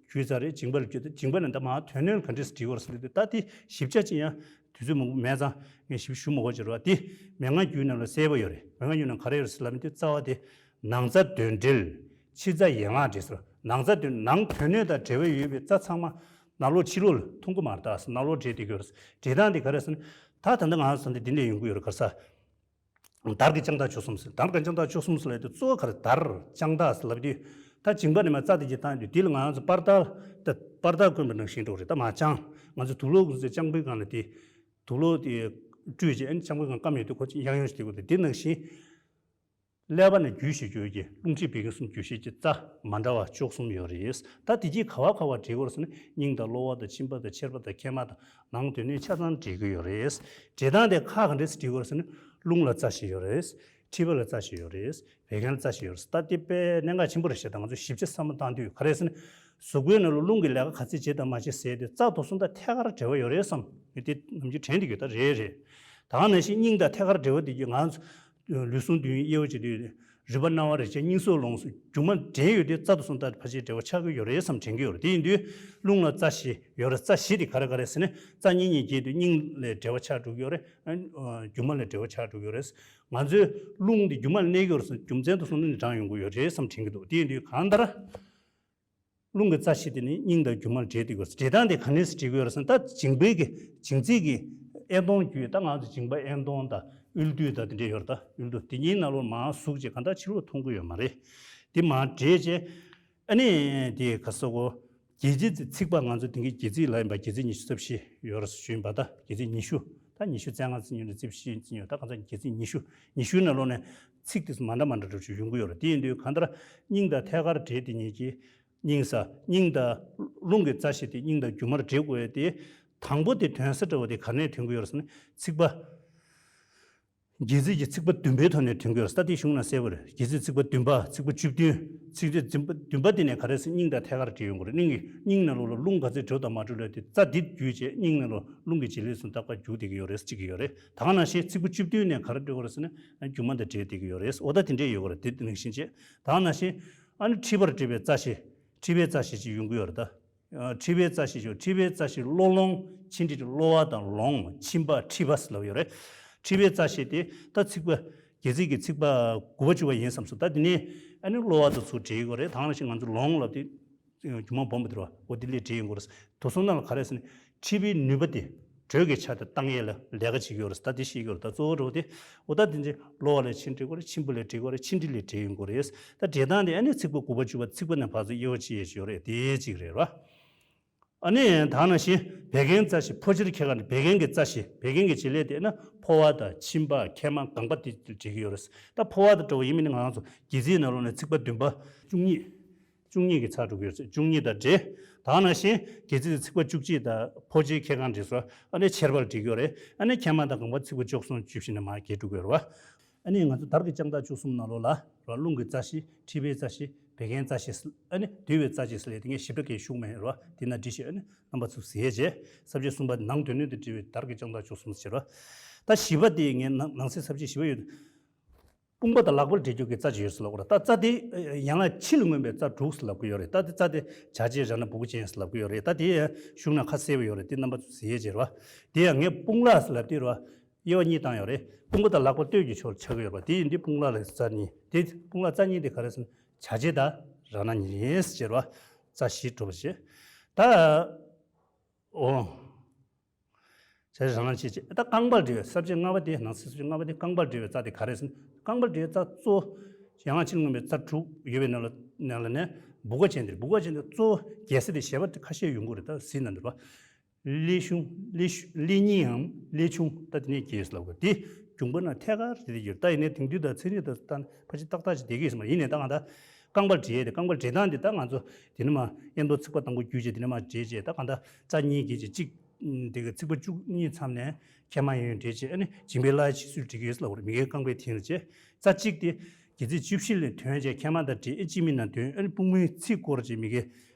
རྒྱུས་ཚར་རེད། མཇིང་པ་ལ་རྒྱུས། ད་མཇིང་པ་ནས་ད་མར་དོན་སྣོད་ག་འདྲས་སེ་འབྲི་དགོས་རེད་ཟེར་དུས། ད་དེ་ཞིབ་ཆ་ཅིག་ཡང་དུས་ཚོད་མང་པོ་མེད་ཙང་ངས་ཞིབ་ཞུ་མ་དགོས་ཅིག་རེད་བ། དེ་མན་ངག་རྒྱུད་ནང་ལ་གསལ་པོ་ཡོད་རེད། མན་ངག་རྒྱུད་ནང་ག་རེ་ཡོད་རེད་ཟེར་ལབ་ན། དེ་རྩ་བ་དེ་ནང་རྩ་དོན་འབྲེལ། ཕྱི་རྩ་ཡན་ལག་འབྲེལ་ཟེར། ནང་རྩ་དོན། ནང་དོན་སྣོད་དང་འབྲེལ་བ་ཡོད་པའི་རྩ་ཚང་མ་ནང་ལོགས་ཕྱི་ལོགས་ལ་ཐོན་གྱི་མ་རེད། ད་ནང་ལོགས་འབྲེལ་བསྡད་ཀྱི་ཡོད་རེད། འབྲེལ་སྟངས་དེ་ག་རེ་ཟེར་ན། ད་ད་ལྟ་ང་ཚོ་འདི་འདི་ནས་ཡོང་གི་ཡོད་རེད། ག་རེ་ཟེར། དར་གྱི་དཔྱང་ཐག་བཅུ་གསུམ་ཟེར། དར་གྱི་དཔྱང་ཐག་བཅུ་གསུམ་ཟེར་ལབ་དུས་གཙོ་བོ་ག་རེ། དར་དཔྱང་ཐག་ཟེར་ལབ་དུས། ད་མཇིང་པ་ནས་མར་རྩ་དེ་གྱེས་བཏང་དུས། འདི་ལ་ང་ཚོ་པར་དར། ད་པར་དར་བསྐོན་པ་ནང་བཞིན་འགྲོ་རེད། ད་མར་དཔྱང་། ང་ཚོ་དུག་ལོག་ཟེར། དཔྱང་པོའི་སྒང་ལ་དེ་དུག་ལོག་དེ་བཀྲུས་རྗེས། ཨ་ནི་དཔྱང་པོའི་སྒང་སྐམ་ཡོད་དུས་ཁོ་ཡང་ཡང་ཞིག་དེ་དགོས་དེ། དེ་ནང་བཞིན་ཀླད་པ་ནས་རྒྱུ་ཤེས་རྒྱུ་གི་རླུང་མཁྲིས་བད་ཀན་གསུམ་རྒྱུ་ཤེས་ཀྱི་རྩ་མ་འདྲ་བ་བཅུ་གསུམ་ཡོད་རེད། ད་དེ་གྱིས་ག་བ་ག་བ་འབྲེལ་དགོས་རེད་ཟེར་ན། སྙིང་དང་གློ་བ་དང་མཆིན་པ་དང་མཆེར་པ་དང་མཁལ་མ་དང་ནང་དོན་ནས་ཆ་ཚང་འབྲེལ་གྱི་ཡོད་རེད། འབྲེལ་སྟངས་དེ་ཁག་ག་འདྲས་སེ་འབྲེལ་དགོས་རེད་ཟེར་ན། རླུང་ལ་རྩ་ཞིག་ཡོད་རེད། མཁྲིས་པ་ལ་རྩ་ཞིག་ཡོད་རེད། བད་ཀན་ལ་རྩ་ཞིག་ཡོད་རེད། ད་དེ་དཔེ་གནད་འགག་ཆེན་པོ་རེད་ཤག་ད་ང་ཚོ་ཞིབ་ཆ་བསམ་བློ་བཏང་དུས། ག་རེ་ཟེར་ན། གཟུགས་པོའི་ནང་ལ་རླུང་གི་ལས་ཀ་ག་ཚད་བྱེད་དང་མ་བྱེད་ཟེར་དེ་རྩ་དེ་ཚོ་དང་ཐད་ཀར་འབྲེལ་བ་ཡོད་རེད་བསམ། ངས་དེ་ནམ་རྒྱུན་དྲན་བསྡད་ཀྱི་ཡོད། ད་རེད་རེད། ད་ག་ནང་བཞིན་སྙིང་དང་ཐད་ཀར་འབྲེལ་བ་དེ་གྱིས་ང་ཚོ་ལུས་ཟུངས་འདུས་ཡུན་དབྱེ་བ་བྱེད་དུས། རུས་པ་སྣང་བ་རེག་བྱ་སྙིང་གཟུགས་ལོངས་སུ་རྒྱུ་མ་འདྲེས་ཡོད་དེ་རྩ་དེ་ཚོ་དང་ཕལ་ཆེར་འབྲེལ་བ་ཆགས་ཀྱི་ཡོད་རེད་བསམ་དྲན་གྱི་ཡོད་རེད། དེ་ཡིན་དུས་རླུང་ལ་རྩ་བཞི་ཡོད་རེད། རྩ་བཞི་དེ་ག་རེ་ག་རེ་ཟེར་ན། རྩ་གཉིས་གཉིས་གྱེས་དུས་སྙིང་ལ་འབྲེལ་བ་ཆགས་འགྲོ་གི་ཡོད་རེད། ཨ། རྒྱུ་མ་ལ་འབྲེལ་བ་ཆགས་འགྲོ་གི་ཡོད་རེད། ང་ཚོའི་རླུང་འདི་རྒྱུ་མ་ལ་གནས་ཀྱི་ཡོད་རེད་ཟེར། རྒྱུ་མཚན་དེ་ཚོ་ནི་དྲངས་ཡོང་གི་ཡོད་རེད་བསམ་དྲན་གྱི་འདུག་དེ་ཡིན་དུས་གང་ལྟར་རླུང་གི་རྩ་བཞི་དེ་ནི་སྙིང་དང་རྒྱུ་མ་ལ་འབྲེལ་བསྡད་ཀྱི་ཡོད་རེད། འབྲེལ་སྟངས་དེ་ག་འདྲས་སེ་འབྲེལ་གྱི་ཡོད་རེད་ཟེར་ན། ད་མཇིང་པའི་གི་མཇིང་ཚིགས་ཀྱི་ཨེ་གདོང་བརྒྱུད། ད་ང་ཚོ་མཇིང་པ་ཨེ་གདོང་དང་དབུས་མདུད་དང་དེ་འདྲས་ཡོད་རེད། ད་དབུས་མདུད་དེ་གཉིས་ནང་ལོགས་མར་ཟུག་བྱས་གང་ལྟར་ཕྱི་ལོགས་ཐོན་གྱི་ཡོད་མ་རེད། དེ་མར་འདྲེས་བྱས། ཨ་ནི་དེ་ག་ཟེར་གོ། སྒལ་ཚིགས་ཚིགས་པ། ང་ཚོ་དེང་གི་སྒལ་ཚིགས་ལབ་ཡིན་པ། སྒལ་ཚིགས་ཉི་ཤུ་རྩ་བཞི་ཡོད་རེད་ཟེར་ཞུས་ཡིན་པ། ད་སྒལ་ཚིགས་ཉི་ཤུ། ད་ཉི་ཤུ་རྩ་ལྔ་ཟེར་མཁན་རེད། རྩ་བཞི་ཟེར་མཁན་ཡོད། ད་གང་ཟག་སྒལ་ཚིགས་ཉི་ཤུ། ཉི་ཤུའི་ནང་ལོགས་ནས་ཚིགས་དེ་ཚོ་མ་འདྲ་མ་འདྲ་འདྲ་ཅིག་ཡོང་གི་ཡོད་རེད། དེ་ཡིན་དུས་གང་ལྟར་སྙིང་དང་ཐད་ཀར་འབྲེལ་དེ་གཉིས་ཀྱིས་སྙིང་ས། སྙིང་དང་། རླུང་གི་རྩ་བཞི་དེ་སྙིང་དང་རྒྱུ་མར་འབྲེལ་དགོས་ཡ་དེ། དང་པོ་དེ་ཐོན་ས་འདྲ་བོ་དེ་ག་ནས་ཐོན་གྱི་ཡོད་རེད་ཟེར་ན། ཚིགས་པ། སྒལ་ཚིགས་ཀྱི་ཚིགས་པ་བདུན་པའི་ཐོག་ནས་ཐོན་གྱི་ཡོད་རེད། ད་དེ་གཞུང་ན་གསལ་པོ་རེད། སྒལ་ཚིགས་ཚིགས་པ་བདུན་པ། ཚིགས་པ་བཅུ་བདུན། ཚིགས་ཚིགས་བདུན་པ་དེ་ནས་ག་རེ་ཟེར། སྙིང་དང་ཐད་ཀར་འབྲེལ་ཡོང་གི་རེད། སྙིང་གི་སྙིང་ནང་ལོགས་ལ་རླུང་ག་ཚོད་འགྲོ་དང་མ་འགྲོ་ལབ་དེ། རྩ་འདི་བརྒྱུད་བྱས་སྙིང་ནང་ལོགས་རླུང་གི་བྱེད་ལས་ཚོ་ཏག་ཏག་རྒྱུག་བསྡད་ཀྱི་ཡོད་རེད་ཟེར་གྱི་ཡོད་རེད། ད་ག་ནང་བཞིན་ཚིགས་པ་བཅུ་བདུན་ནས་ག་རེ་འགྲོ་གི་རེད་ཟེར་ན། རྒྱུ་མ་དང་འབྲེལ་བསྡད་ཀྱི་ཡོད་རེད། འོ་ད་དེ་འདྲས་ཡོད་ཀྱི་རེད། དེ་ནང་བཞིན་བྱས། ད་ག་ནང་བཞིན། ཨ་ནི་མཁྲིས་པར་འབྲེལ་བའི་རྩ་བཞི། མཁྲིས་པའི་རྩ་བཞི་ཅིག་ཡོང་གི་ཡོད་རེད་ད། ཨ། མཁྲིས་པའི་རྩ་བཞི་ཅིག་མཁྲིས་པའི་རྩ་བཞི་གློ་ལོང་། མཆིན་མཁྲིས་གློ་བ་དང་ལོང་། མཆིན་པ་མཁྲིས་པ་ཟེར་ལབ་ཡོད་རེད། མཁྲིས་པའི་རྩ་བཞི་དེ་ད་ཚིགས་པ། སྒལ་ཚིགས་ཀྱི་ཚིགས་པ་དགུ་པ་བཅུ་པ་ཡིན་བསམ་སོང་། ད་དེ་ནས་ཨ་ནི་གློ་བ་དང་ཚུར་འབྲེལ་ཡོད་རེད། ད་ག་ནང་བཞིན་ང་ཚོ་ལོང་ལབ་དེ། རྒྱུ་མ་སྦོམ་པ་དེ་རེད་བ། འོ་དེ་ལས་འབྲེལ་ཡོང་གི་རེད། དེ་ཚོ་ནང་ལ་ག་རེ་ཟེར་ན། མཁྲིས་པའི་ནུས་པ་དེ་དྲོད་ཀྱི་ཆ་དེ་བཏང་ཡས་ལ་ལས་ཀ་བྱེད་ཀྱི་ཡོད་རེད། ད་དེ་ཤེས་ཀྱི་ཡོད་རེད། ད་གཙོ་བོ་རེད་བ་དེ། འོ་ད་དེ་འདྲའི་གློ་བ་ལ་མཆིན་འབྲེལ་དགོས་རེད། མཆིན་པ་ལ་འབྲེལ་དགོས་རེད། མཆིན་མཁྲིས་ལ་འབྲེལ་ཡོང་གི་རེད། ད་འབྲེལ་སྟངས་དེ་ཨ་ནི་ཚིགས་པ་དགུ་པ་བཅུ་པ་ཚིགས་པ་ནས་ཕར་ཚུར་དབྱེ་བ་ཕྱེ་ཡས་ཡོད་རེད། དེ་གཅིག་རེད་བ། ཨ་ནི་ད་ག་ནང་བཞིན་བད་ཀན་རྩ་བཞི། ཕོ་མཆེར་ཁལ་ཁང་རེད། བད་ཀན་གྱི་རྩ་བཞི། བད་ཀན་གྱི་བྱེད་ལས་དེ་ན་ཕོ་བ་དང་མཆིན་པ། མཁལ་མ། རྒན་པ། དེ་འབྲེལ་གྱི་ཡོད་རེད། ད་ཕོ་བ་དང་འདྲ་བོ་ཡིན་མིན་ནི་ང་ཚོ་སྒལ་ཚིགས་ནང་ལོགས་ནས་ཚིགས་པ་བདུན་པ། བཅུ་གཉིས། བཅུ་གཉིས་ཀྱི་ཚར་འགྲོ་གི་ཡོད་ཚད། བཅུ་གཉིས་དང་འབྲེལ། ད་ག་ནང་བཞིན་སྒལ་ཚིགས་ཚིགས་པ་བཅུ་གཅིག་དང་ཕོ་མཆེར་ཁལ་ཁང་འབྲེལ་སོ། ཨ་ནི་མཆེར་པ་ལ་འབྲེལ་གྱི་ཡོད་རེད། ཨ་ནི་མཁལ་མ་དང་རྒན་པ། ཚིགས་པ་བཅུ་གསུམ་བཅུ་བཞི་ནས་མར་གྱེས་འགྲོ་གི་ཡོད་རེད་བ། ཨ་ནི་ང་ཚོ་དར་གྱི་དཔྱང་ཐག་བཅུ་གསུམ་ནང་ལོགས་ལ་ར། རླུང་གི་རྩ་བཞི། མཁྲིས་པའི་རྩ་བཞི། བད་ཀན་རྩ་བཞི། ཨ་ནི་འདུས་པའི་རྩ་བཞི་ཟེར་ལས་དེ་ངས་ཞིབ་ཕྲ་གང་ཞུ་གི་མེད་ར། དེ་ན་འབྲི་ཤེས། ཨ་ནི་རྣམ་པ་ཚོས་གཟིགས་བྱས། ས་བཅད་གསུམ་པ་ནང་དོན་སྣོད་དུ་འབྲེལ་བའི་དར་གྱི་དཔྱང་ཐག་བཅུ་གསུམ་ཟེར་བ། ད་བཞི་པ་དེ་ངས་ནང་ནང་གསེས་ས་བཅད་བཞི་པ་ཡོད། དཔུང་པ་དང་ལག་པར་འབྲེལ་རྒྱུ་གི་རྩ་གཅིག་ཡོད་ཟེར་ལབ་དགོས་རེད། ད་རྩ་དེ་ཡན་ལག་ཕྱི་ལ་མངོན་པའི་རྩ་དྲུག་ཟེར་ལབ་ཀྱི་ཡོད་རེད། ད་དེ་རྩ་དེ་བྱ་བྱེད་ར་ན་བུ་གུ་ཅན་ཟེར་ལབ་ཀྱི་ཡོད་རེད། ད་དེ་གཞུང་ན་ཁ་གསལ་པོ་ཡོད་རེད། དེ་རྣམ་པ་ཚོ་གཟིགས་ཡས་བྱེད་རོགས། དེ་ཡང་ངས་དཔུང་ལག་ཟེར་ལབ་དེ་རོགས། དབྱེ་བ་གཉིས་བཏང་ཡོད་རེད། དཔུང་པ་དང་ལག་པ་སྟོད་ཀྱི་ཕྱོགས་ཆགས་ཀྱི་ཡོད་རེད་པ། དེ་ཡིན་དུས་དཔུང་ལག་ལ་རྩ་གཉིས། དེ་དཔུང་ལག་རྩ་གཉིས་དེ་ག་རེ་ཟེར་ན། བྱ་བྱེད་དང་ར་ན་གཉིས་ཟེར་བ། རྩ་བཞི་གྲུབ་པ་བྱེད། ད། འོ། བྱ་བྱེད་ར་ན་གཅིག་བྱེད། ད་རྐང་པར་འབྲེལ་བའི་ས་བཅད་ལྔ་པ་དེ། ནང་གསེས་ས་བཅད་ལྔ་པ་དེ་རྐང་པར་འབྲེལ་བའི་རྩ་དེ་ག་རེ་ཟེར་ན། རྐང་པར་འབྲེལ་བའི་རྩ་གཙོ་བོ་ཡན་ལག་ཕྱི་ལ་མངོན་པའི་རྩ་དྲུག་ཡོད་པའི་ནང་ལ་ནང་ལ་ནས་བུ་གུ་ཅན་དེ། བུ་གུ་ཅན་དེ་གཙོ་བོ་རྒྱལ་སྲས་དེ་བཞི་པ་ཁ་ཤས་ཡོང་གི་རེད། ད་གཟིགས་ན་འདུག་བ། ཀླད་ཆུང་། ཀླད་ཆུ་ཀླད་རྙིང་ངམ་ཀླད་ཆུང་། ད་དེ་ནས་སྐྱེས་ལབ་དགོས། དེ་གྱོང་པ་ན་ཐད་ཀར་དེ་དེ་ཡོད། ད་ཡིན་ནའི་དེང་དུས་ད་ཚན་རིག་ད་ད་ཕལ་ཆེར་ཏག་ཏག་ཅིག་བསྡད་ཀྱི་ཡོད་ས་མ་རེད། ཡིན་ནའི་ད་གང་ལྟར་རྐང་པར་འབྲེལ་ཡས་དེ། རྐང་པར་འབྲེལ་སྟངས་དེ་ད་ང་ཚོ་དེ་ནས་མར་ཨེ་མདོ་ཚིགས་པ་དང་པོ་བརྒྱུད་བྱས། དེ་ནས་མར་འབྲེལ་བྱས། ད་གང་ལྟར་རྩ་གཉིས་བརྒྱུད་བྱས། གཅིག་དེ་གི་ཚིགས་པ་བཅུ་གཉིས་མཚམས་ནས་ཁལ་མ་ཡོད་ཡོད་འབྲེལ་བྱས། ཨ་ནི་མཇིང་པའི་ལྷའི་ཕྱི་ཚུལ་འབྲི་གི་ཡོད་ལབ་དགོས་རེད། མི་སྐད་རྐང་པའི་མཐིལ་ལ་བྱས། རྩ་གཅིག་དེ་སྒལ་ཚིགས་བཅུ་བཞི་ལས་ཐོན་བྱས་ཁལ་མ་དང་འབྲེལ། ཨེ་སྤྱི་མིང་ནང་དོན། ཨ་ནི་དཔུང་པའི་ཚིགས་སྐོར་བྱས་མི་སྐད་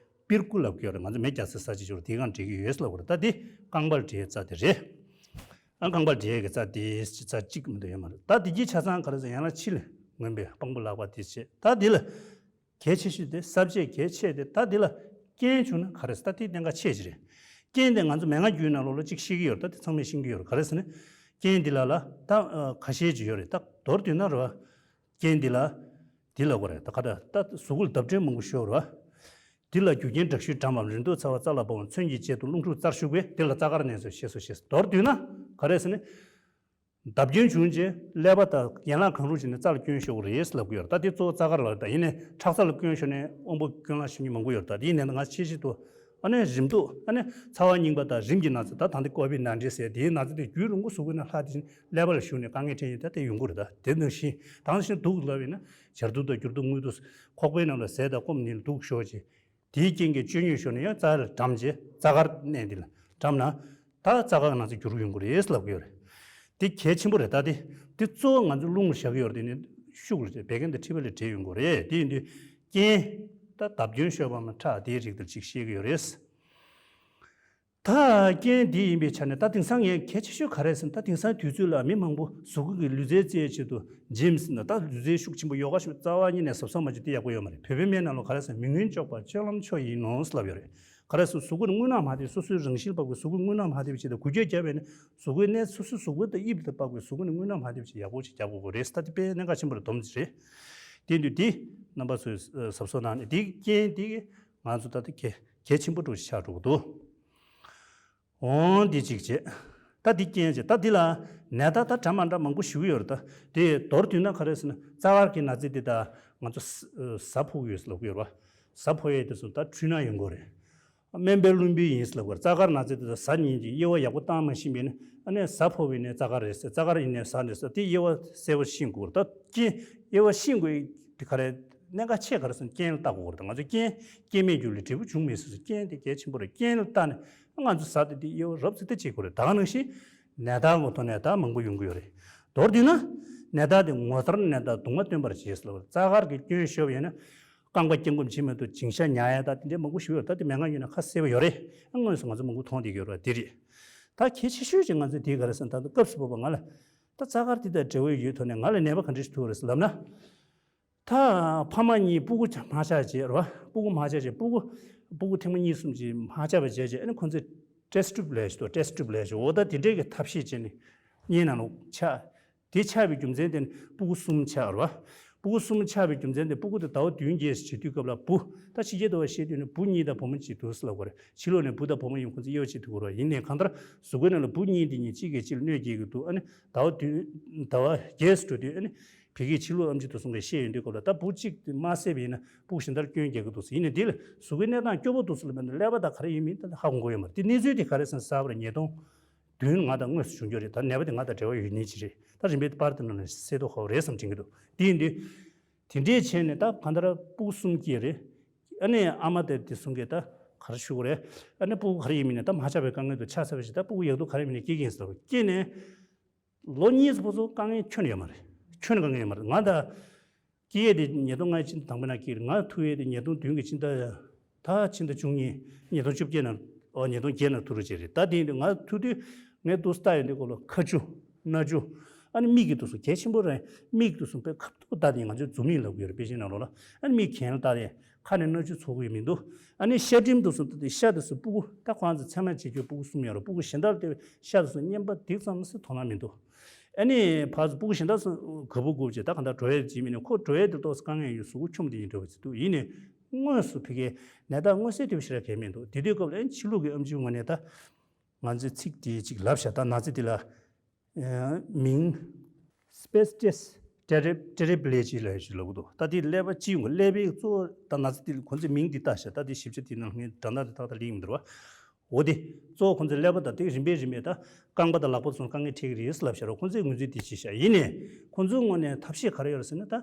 པིར་ཀུ་ལབ་ཀྱི་ཡོད་རེད། ང་ཚོ་མེ་རྒྱག་ས་ས་ཅིག་ཅོར་དེའི་སྒང་འབྲེལ་གྱི་ཡོད་ལབ་དགོས་རེད། ད་དེ་རྐང་པར་འབྲེལ་རྩ་དེ་རེད། ཨ་རྐང་པར་འབྲེལ་གྱི་རྩ་དེ་རྩ་གཅིག་མི་འདུག་ཡོད་མ་རེད། ད་དེ་གྱི་ཆ་ཚང་ག་རེ་ཟེར། ཡན་ལག་ཕྱི་ལ་མངོན་པའི་དཔང་པོ་ལག་པ་དེ་བྱས། ད་དེ་ལ་གལ་ཆེ་ཤོས་དེ། ས་བཅད་གལ་ཆེ་དེ། ད་དེ་ལ་རྐྱེན་བྱུང་ན་ག་རེ་ཟེར། ད་དེ་གནད་འགག་ཆེ་ཅིག་རེད། རྐྱེན་དེ་ང་ཚོ་མན་ངག་རྒྱུན་ནང་ལོགས་ལ་གཅིག་ཤེས་ཀྱི་ཡོད་རེད། ད་དེ་ཚང་མས་ཤེས་ཀྱི་ཡོད་རེད། ག་རེ་ཟེར་ན། རྐྱེན་འདི་ལ་ལ་ད་ཁ་ཤས་ཅིག་ཡོད་རེད། ད་མདོར་བསྡུས་ན་རེད་བ། རྐྱེན་འདི་ལ་འདི་ལབ་དགོས་རེད། ད་ག་ད་ད་གཟུགས་པོ་ལ་བརྡབ་སྐྲན་མང་པོ་ཤོར་བ། འདི་ལ་རྒྱུ་རྐྱེན་དྲག་ཤུལ་དགྲ་འམ་རིམས་དུག་ཚ་བ་རྩ་ལ་སྦོམ། མཚོན་གྱི་གཅལ་དུ་རླུང་འཁྲུགས་རྩར་ཞུགས་པས། འདི་ལ་རྩ་དཀར་ནད་ཟེར། ཤེས་སོ་ཤེས་སོ། མདོར་བསྡུས་ན་ག་རེ་ཟེར་ན། བརྡབ་སྐྱོན་བྱུང་རྗེས་ཀླད་པ་དང་ཡན་ལག་གང་རུང་ཞིག་ནས་རྩ་ལ་སྐྱོན་ཤོར་བ་རེད་ལབ་ཀྱི་ཡོད་རེད། ད་དེ་གཙོ་བོ་རྩ་དཀར་ལ། ད་ཡིན་ནའི་ཁྲག་རྩ་ལ་སྐྱོན་ཤོར་ནས་དབང་པོ་སྐྱོན་ལ་ཤོར་མཁན་མང་པོ་ཡོད་རེད། ད་དེ་ཡིན་ནའི་ང་ཆེ་ཆེད་དུ་ཨ་ནི་རིམས་དུག་ཨ་ནི་ཚ་བ་རྙིང་པ་དང་རིམས་ཀྱི་ན་ཚ། ད་ད་ལྟ་ཀོ་བིད་ནའིན་ཊིན་ཟེར་དེའི་ན་ཚ་དེ་རྒྱུན་རིང་པོ་གཟུགས་པོའི་ནང་ལྷག་དེ་བཞིན་ཀླད་པ་ལ་ཞུགས་ནས་དཀའ་ངལ་འཕྲད་མཁན་ད་དེ་ཡོང་གི་རེད། ད་དེ་ནང་བཞིན་ད་ག་ནང་བཞིན་དུག་ལབ་ཡིན་ན་སྦྱར་དུག་དང་སྐྱུར་དུག་དངུལ་དུག་ཁོག་པའི་ནང་ལ་ཟས་དང་སྐོམ་ནི་ལ་དུག་ཤོར་རྗེས། དེའི་རྐྱེན་གྱིས་བཅོས་ཉོས་ཤོར་ནས་ཡང་རྩ་ལ་འགྲམས་རྗེས་རྩ་དཀར་ནད་འདི་ལ་འགྲམས་ན། ད་རྩ་དཀར་ན་ཚ་འགྱུར་ཡོང་གི་རེད་ལབ་ཀྱི་ཡོད་རེད། འདི་གལ་ཆེན་པོ་རེད། ད་དེ་འདི་གཙོ་བོ་ང་ཚོ་རླུང་ལ་བཞག་གི་ཡོད་རེད། དེ་ནི་ཤུགས་ལ་བད་ཀན་དང་མཁྲིས་པ་ལ་འབྲེལ་ཡོང་གི་རེད། དེ་ཡིན་དུས་རྐྱེན་ད་བརྡབ་སྐྱོན་ཤོར་བ་མ་ཁྲག་དེའི་རིགས་དེར་ཅིག་བཤད་ཀྱི་ཡོད་རེད། ད་རྐྱེན་འདི་ཡིན་པའི་ཆ་ནས་ད་དེང་སང་ངས་གལ་ཆེ་ཤོས་ག་རེ་ཟེར་ན། ད་དེང་སང་དུས་ཚོད་ལ་མི་མང་པོ་གཟུགས་པོ་གི་ལུས་རྩལ་རྩེད་ཆེད་དུ་ཇིམ་ཟེར་ན་ད་ལུས་རྩལ་ཤུགས་ཆེན་པོ་ཡོ་ག་ཤུགས་རྩ་བ་ཉིད་ནས་གཟབ་གཟབ་མ་བྱེད་དེ་ཡག་པོ་ཡོད་མ་རེད། བོད་པའི་སྨན་ནང་ལོགས་ག་རེ་ཟེར་ན། མི་མངོན་གཅོག་པ་སྤྱོད་ལམ་འཆོག་ཡིན་ནོ་ལབ་ཡོད་རེད། ག་རེ་ཟེར་གཟུགས་པོ་རྔུལ་ནག་མ་ཐེབས། སོ་སོའི་རང་བཞིན་ལ་དཔག་པའི་གཟུགས་པོ་རྔུལ་ནག་མ་ཐེབས་ཆེད་དུ་འགུལ་སྐྱོད་བརྒྱབ་པས་ན་གཟུགས་པོའི་གནས་སོ་སོའི་གཟུགས་པོ་དང་དབྱིབས་དང་དཔག་པའི་གཟུགས་པོ་ནི་རྔུལ་ནག་མ་ཐེབས་ཆེད་ཡག་པོ་ཅིག་རྒྱག་དགོས་ཀྱི་རེད། ད་དེ་དཔེ་གནད་འགག་ཆེན་པོ་རེད། སྡོམ་ཅིག་རེད། དེ་ཡིན་དུས་དེ་རྣམ་པ་ཚོས་གཟབ་གཟབ་གནང་ནས་དེ་རྐྱེན་དེ་གི་ང་ཚོ་ད་ལྟ་གལ་གལ་ཆེན་པོ་འདྲ་ཞིག་ཆགས་འགྲོ་གི་འདུག་འོང་འདི་གཅིག་བྱས། ད་འདི་རྐྱེན་བྱས། ད་འདི་ལ་ནད་རྟགས་ད་འདྲ་མ་འདྲ་མང་པོ་ཞིག་ཡོད་རེད། ད་དེ་མདོར་བསྡུས་ན་ག་རེ་ཟེར་ན། རྩ་དཀར་གྱི་ན་ཚ་འདི་ད་ང་ཚོ་ཟ་ཕོག་ཡོད་ཟེར་ལབ་ཀྱི་ཡོད་རེད་བ། ཟ་ཕོག་ཡས་དེ་ཚོ་ད་འཁྲུལ་སྣང་ཡོང་གི་རེད། སྨན་པས་བླུན་པོ་ཡིན་ཟེར་ལབ་ཀྱི་ཡོད་རེད། རྩ་དཀར་ན་ཚ་འདི་ད་ཟ་ཉིན་གྱི་དབྱེ་བ་ཡག་པོ་བཏང་མ་ཤེས་པས་ན། ཨ་ནི་ཟ་ཕོག་པས་ན་རྩ་དཀར་རེད་ཟེར། རྩ་དཀར་ཡིན་ན་ཟ་འདྲ་ཟེར། དེ་དབྱེ་བ་གསལ་པོ་ཤེས་དགོས་རེད། ད་རྐྱེན་དབྱེ་བ་ཤེས་དགོས་དེ་ག་རེ། གནད་འགག་ཆེ་ག་རེ་ཟེར་ན་རྐྱེན་ལ་བལྟ་དགོས་རེད། ང་ཚོ་རྐྱེན་རྐྱེན་མེད་རྒྱུ་ལས་འབྲས་བུ་འབྱུང་མེད་ཟེར་སོ། རྐྱེན་དེ་གལ་ཆེན་པོ་རེད། རྐྱེན་ལ་བལྟ་ནས་ང་ཚོ་ཟ་དེ་དེ་དབྱེ་བ་རབ་ཙམ་དེ་བྱེད་དགོས་རེད། ད་ག་ནང་བཞིན་ནད་རྟགས་ངོ་ཐོག་ནས་ད་མང་པོ་ཡོང་གི་ཡོད་རེད། མདོར་བསྡུས་ན་ནད་རྟགས་དེ་ངོ་མཚར་ནད་དང་གདུང་བ་སྟོན་པར་བྱེད་ཟེར་ལབ། རྩ་དཀར་གྱི་སྐྱོན་ཤོར་བ་ཡིན་ན་རྐང་པ་བརྐྱང་བསྐུམ་བྱེད་མི་ཐུབ། བྱིང་ཤ་ཉར་ཡ་ད་དེ་འདྲའི་མང་པོ་ཞིག་ཡོད་རེད། ད་དེ་མན་ངག་ཡོད་ན་ཁ་གསལ་པོ་ཡོད་རེད། དངོས་སུ་ང་ཚོ་མང་པོ་མཐོང་བསྡད་ཀྱི་ཡོད་རེད་བ། དེ་རེད། ད་གལ་ཆེ་ཤོས་ཅིག་ང་ཚོས་དེ་ག་རེ་ཟེར་ན། ད་སྐབས་སུ་བབས་པ་ང་ལ་ད་རྩ་དཀར་དེ་དང་འབྲེལ་བ་ཡོད་ཐོག་ནས་ང་ལ་ནད་པ་ག་འདྲ་ཞིག་ཐུག་རེད་ཟེར་ལབ་ན། ད་ཕ་མ་གཉིས་སྤུ་གུ་མ་ཆགས་བྱས་རེད་བ། སྤུ་གུ་མ་ཆགས་བྱས། སྤུ་གུ་སྤུ་གུ་ཐེངས་མ་གཉིས་གསུམ་ཅིག་མ་ཆགས་པ་བྱས་བྱས། ཨ་ནི་ཁོང་ཚོས་ཊེ་སི་ཊི་ཊུབ་ལབ་ཞིག་འདུག་ཊེ་སི་ཊི་ཊུབ་ལབ་ཞིག་འོ་ད་དེ་འདྲས་ཀྱི་ཐབས་ཤེས་བྱས་ནས་གཉིས་ནང་ལོགས་ཆགས། དེ་ཆགས་པའི་རྒྱུ་མཚན་དེ་ནི་སྤུ་གུ་གསུམ་ཆགས་རེད་བ། སྤུ་གུ་གསུམ་ཆགས་པའི་རྒྱུ་མཚན་དེ་སྤུ་གུ་དེ་ཟླ་བ་བདུན་བརྒྱད་ཙམ་བྱེད་དུས་སྐབས་ལ་བུ། ད་ཕྱི་རྒྱལ་དུ་བ་བཤད་དུས་ནི་བུ་གཉིས་དང་བུ་མོ་གཅིག་འདུག་ཟེར་ལབ་དགོས་རེད། ཕྱི་ལོགས་ནས་བུ་དང་བུ་མོ་ཡིན་ཁོང་ཚོ་དབྱེ་བ་ཕྱེ་ཐུབ་ཀྱི་རེད་བ། ཡིན་ནའི་གང་ལྟར་གཟུགས་པོའི་ནང་ལ་བུ་གཉིས་དེ་གཉིས་གཅིག་གིས་གཅིག་ལ་གནོད་སྐྱེལ་གྱི་འདུག་ཨ་ནི་ཟླ་བ་བདུན་ཟླ་བ་བརྒྱད་ཙམ་འགྲོ་དུས་ཨ་ནི་ཕ་གིའི་ཕྱི་ལུགས་ཨེམ་ཆི་དེ་ཚོ་གིས་བཤད་ཡོང་དུས་སྐབས་ལ། ད་བུ་གཅིག་དེ་མ་བསད་པ་ཡིན་ན་སྤུ་གུ་གཞན་དག་ལ་སྐྱོན་རྒྱག་གི་འདུག་ཟེར། ཡིན་ནའི་འདི་ལ་གཟུགས་པོའི་གནས་སྟངས་སྐྱོ་པོ་འདུག་ཟེར་ལབ་པ་ཡིན་ན་ཀླད་པ་དང་ག་རེ་ཡིན་མིན་ད་ཧ་གོ་གི་ཡོད་མ་རེད། དེ་གནས་ཚུལ་དེ་ག་རེ་ཟེར་ན་གཟའ་པ་ཉིས་སྟོང་བདུན་ང་དང་དངོས་སུ་བྱུང་རྒྱུ་རེད། ད་ནད་པ་དེ་ང་དང་འབྲེལ་བ་ཡོད་ནི་ཅིག་རེད། ད་རིམ་པས་པར་དེ་ནང་ནས་གསལ་ཐོག་ཧ་གོ་རེད་བསམ་དྲན་གྱི་འདུག་དེ་ཡིན་དུས་དེ་འདྲས་བྱས་ནས་ད་གང་ལྟར་སྤུ་གུ་གསུམ་སྐྱེས་རེད། ཨ་ནི་ཨ་མ་དེ་དེ་གསུང་གི་ད་ག་རེ་ཞུ་དགོས་རེད། ཨ་ནི་སྤུ་གུ་ག་རེ་ཡིན་མིན་ནས་ད་མ་ཆགས་པའི་དཀའ་ངལ་དུ་ཆགས་ཚར་བ་ཞིག་ད་སྤུ་གུ་ཡག་སྡུག་ག་རེ་མིན་ནས་སྐྱེ་གི་ཡིན་ཟེར་བ། སྐྱེས་ནས་ལོ་གཉིས་ཙམ་བར་དུ་དཀའ་ངལ་ཁྱོན་ནས་ཡོད་མ་རེད། ཁྱོན་ནས་དཀའ་ངལ་ཡོད་མ་རེད། ང་ད་སྐྱེས་དེ་ཉིས་སྟོང་ལྔ་ཕྱི་ཟླ་དང་པོའི་ནང་སྐྱེས་རེད། ང་ཐུག་ཡས་དེ་ཉིས་སྟོང་བདུན་གྱི་ཕྱི་ཟླ། ད་ཕྱི་ཟླ་བཅུ་གཉིས། ཉིས་སྟོང་བཅོ་བརྒྱད་ནང་། ཨོ་ཉིས་སྟོང་བརྒྱད་ནང་ཐུག་རེད་བྱས་རེད། ད་དེ་ཡིན་དུས་ང་ཐུག་དུས་ངས་འདུག་སེ་ལྟ་ཡོང་དུས་སྐབས་ལ་ཁ་ཆུ། སྣ་ཆུ། ཨ་ནི་མིག་གི་དུས་སུ་གལ་ཆེན་པོ་རེད། མིག་དུས་སུ་དཔེ་ཁ་ཐུག་ལྟ་དེ་ང་ཚོའི་མཛུབ་མིག་ལབ་ཀྱི་ཡོད་རེད། དཔེ་ཤིང་ནང་ལོགས་ལ། ཨ་ནི་མིག་གྱེན་ལ་ལྟ་དེ་ཁ་ནས་སྣ་ཆུ་ཚོར་གྱི་མི་འདུག་ཨ་ནི་ཤ་སྒྲིམ་དུས་སུ་ལྟ་དེ་ཤ་དུས་སུ་སྤུ་གུ་ད་ཁོང་ཚོ་ཚད་མ་བྱེད་རྒྱུ་སྤུ་གུ་གསུམ་ཡོད་རེད། སྤུ་གུ་གཞན་དག་ལ་ལྟོས་པའི་ཤ་དུས་སུ་མཉེན་པ་ཏིག་ཙམ་སེ་དོ་སྣང་མི་འདུག་ཨ་ནི་ཕར་ཚུར་སྤུ་གུ་གཞན་དག་ཚོ་ག་པར་འགྲོ་ཡས་བྱེད་མི་ནས་ཁོ་འགྲོ་ཡས་དེ་ཏོག་ཙམ་དཀའ་ངལ་ཡོད། གཟུགས་པོ་འཁྱོམ་དེ་ཡིན་འགྲོ་བ་ཅིག་འདུག་ཡིན་ནའི་དངོས་སུ་ཕ་གིའི་ནད་རྟགས་མངོན་གསལ་དོད་པོ་ཞེ་དྲག་གང་ཡང་མི་འདུག་དེ་དུས་སྐབས་ལ་ཨ་ནི་ཕྱི་ལུགས་ཀྱི་ཨེམ་ཆིའུ་ངོས་ནས་ད་ང་ཚོས་ཚིག་དེ་ཅིག་ལབ་བཞག་ད་ན་ཚ་དེ་ལ་མིང་སྤེ་སི་ཊི་སི་ཊེ་རི་ཊེ་རི་པི་ལེ་ཇི་ལབ་ཞིག་ལབ་ཀྱི་འདུག་ད་དེ་ཀླད་པ་སྤྱི་ཡོངས་ཀྱི་ཀླད་པའི་གཙོ་བོ་ད་ན་ཚ་དེ་ཁོ་ཚོས་མིང་འདི་བཏགས་བཞག་ད་དེ་ཞིབ་ཆ་དེ་ནང་ངས་འགྲན་ཟླ་དེ་ཏག་ཏག་ལེན་གྱི་མི་འདུག་ར། འོ་དེ་གཙོ་བོ་ཁོ་ཚོའི་ཀླད་པ་དང་དེ་རིམ་པས་རིམ་པས་ད་རྐང་པ་དང་ལག་པ་ཚོ་དཀའ་ངལ་འཕྲད་ཀྱི་རེད་ལབ་བཞག་ར། ཁོ་ཚོས་ངོས་འཛིན་དེ་བྱས་བཞག་ཡིན་ནའི་ཁོ་ཚོའི་ངོས་ནས་ཐབས་ཤེས་ག་རེ་ཡོད་རེད་ཟེར་ན་ད།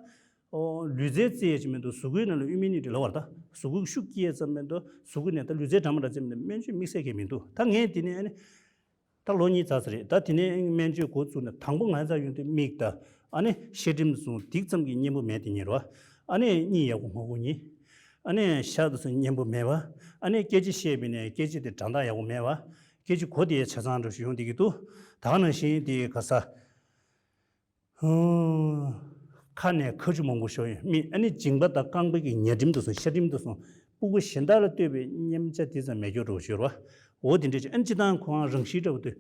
ཨོ་ལུས་རྩལ་རྩེ་ཡས་ཅིག་མི་འདུག་གཟུགས་པོའི་ནང་ལ་ཨུ་མི་ནི་ཏི་ལབ་པ་རེད། ད་གཟུགས་པོའི་ཤུགས་སྐྱེད་ཡས་ཙམ་མི་འདུག་གཟུགས་པོའི་ནང་ད་ལུས་རྩལ་འདྲ་མི་འདྲ་རྩེ་མི་འདུག་སྨན་བཅོས་དམིགས་བསལ་གང་མི་འདུག་ད་ངས་དེ་ནས་ཨ་ནི་ད་ལོ་གཉིས་ཙམ་རེད། ད་དེ་ནས་སྨན་བཅོས་འགོ་བཙུགས་ནས་དང་པོ་ང་ཚོ་ཡོང་དུས་མིག་དང་ཨ་ནི་ཤ་སྒྲིམ་སོང་ཏིག་ཙམ་གྱི་མཉེན་པོ་མེད་དེ་ཉིན་རོ། ཨ་ནི་གཉིད་ཡག་པོ་མ་ཁུག་ཉིན། ཨ་ནི་ཤ་དུ་སོང་མཉེན་པོ་མེད་པ། ཨ་ནི་སྐད་ཆ་བཤད་པའི་ནས་སྐད་ཆ་དེ་སྒྲ་གདངས་ཡག་པོ་མེད་པ། སྐད་ཆ་གོ་དེ་ཆ་ཚང་འདྲ་ཞིག་ཡོང་བསྡད་ཀྱི་འདུག་ད་ག་ནང་བཞིན་དེ་ག་ས། ཧུང་། ཁ་ནས་ཁ་ཆུ་མང་པོ་ཤོར་ཡོད། མིག་ཨ་ནི་མཇིང་པ་དང་རྐང་པ་གི་ཉ་སྒྲིམ་དུ་སོང་། ཤ་སྒྲིམ་དུ་སོང་། སྤུ་གུ་གཞན་དག་ལ་ལྟོས་པའི་མཉེན་ཆ་དེ་ཙམ་མེད་སྐྱོ་འགྲོ་ཤོར་བ། འོ་དེ་འདྲ་ཅིག་ཨ་ནི་སྤྱི་བཏང་ཁོ་རང་རང་བཞིན་འདྲ་བོ་དེ།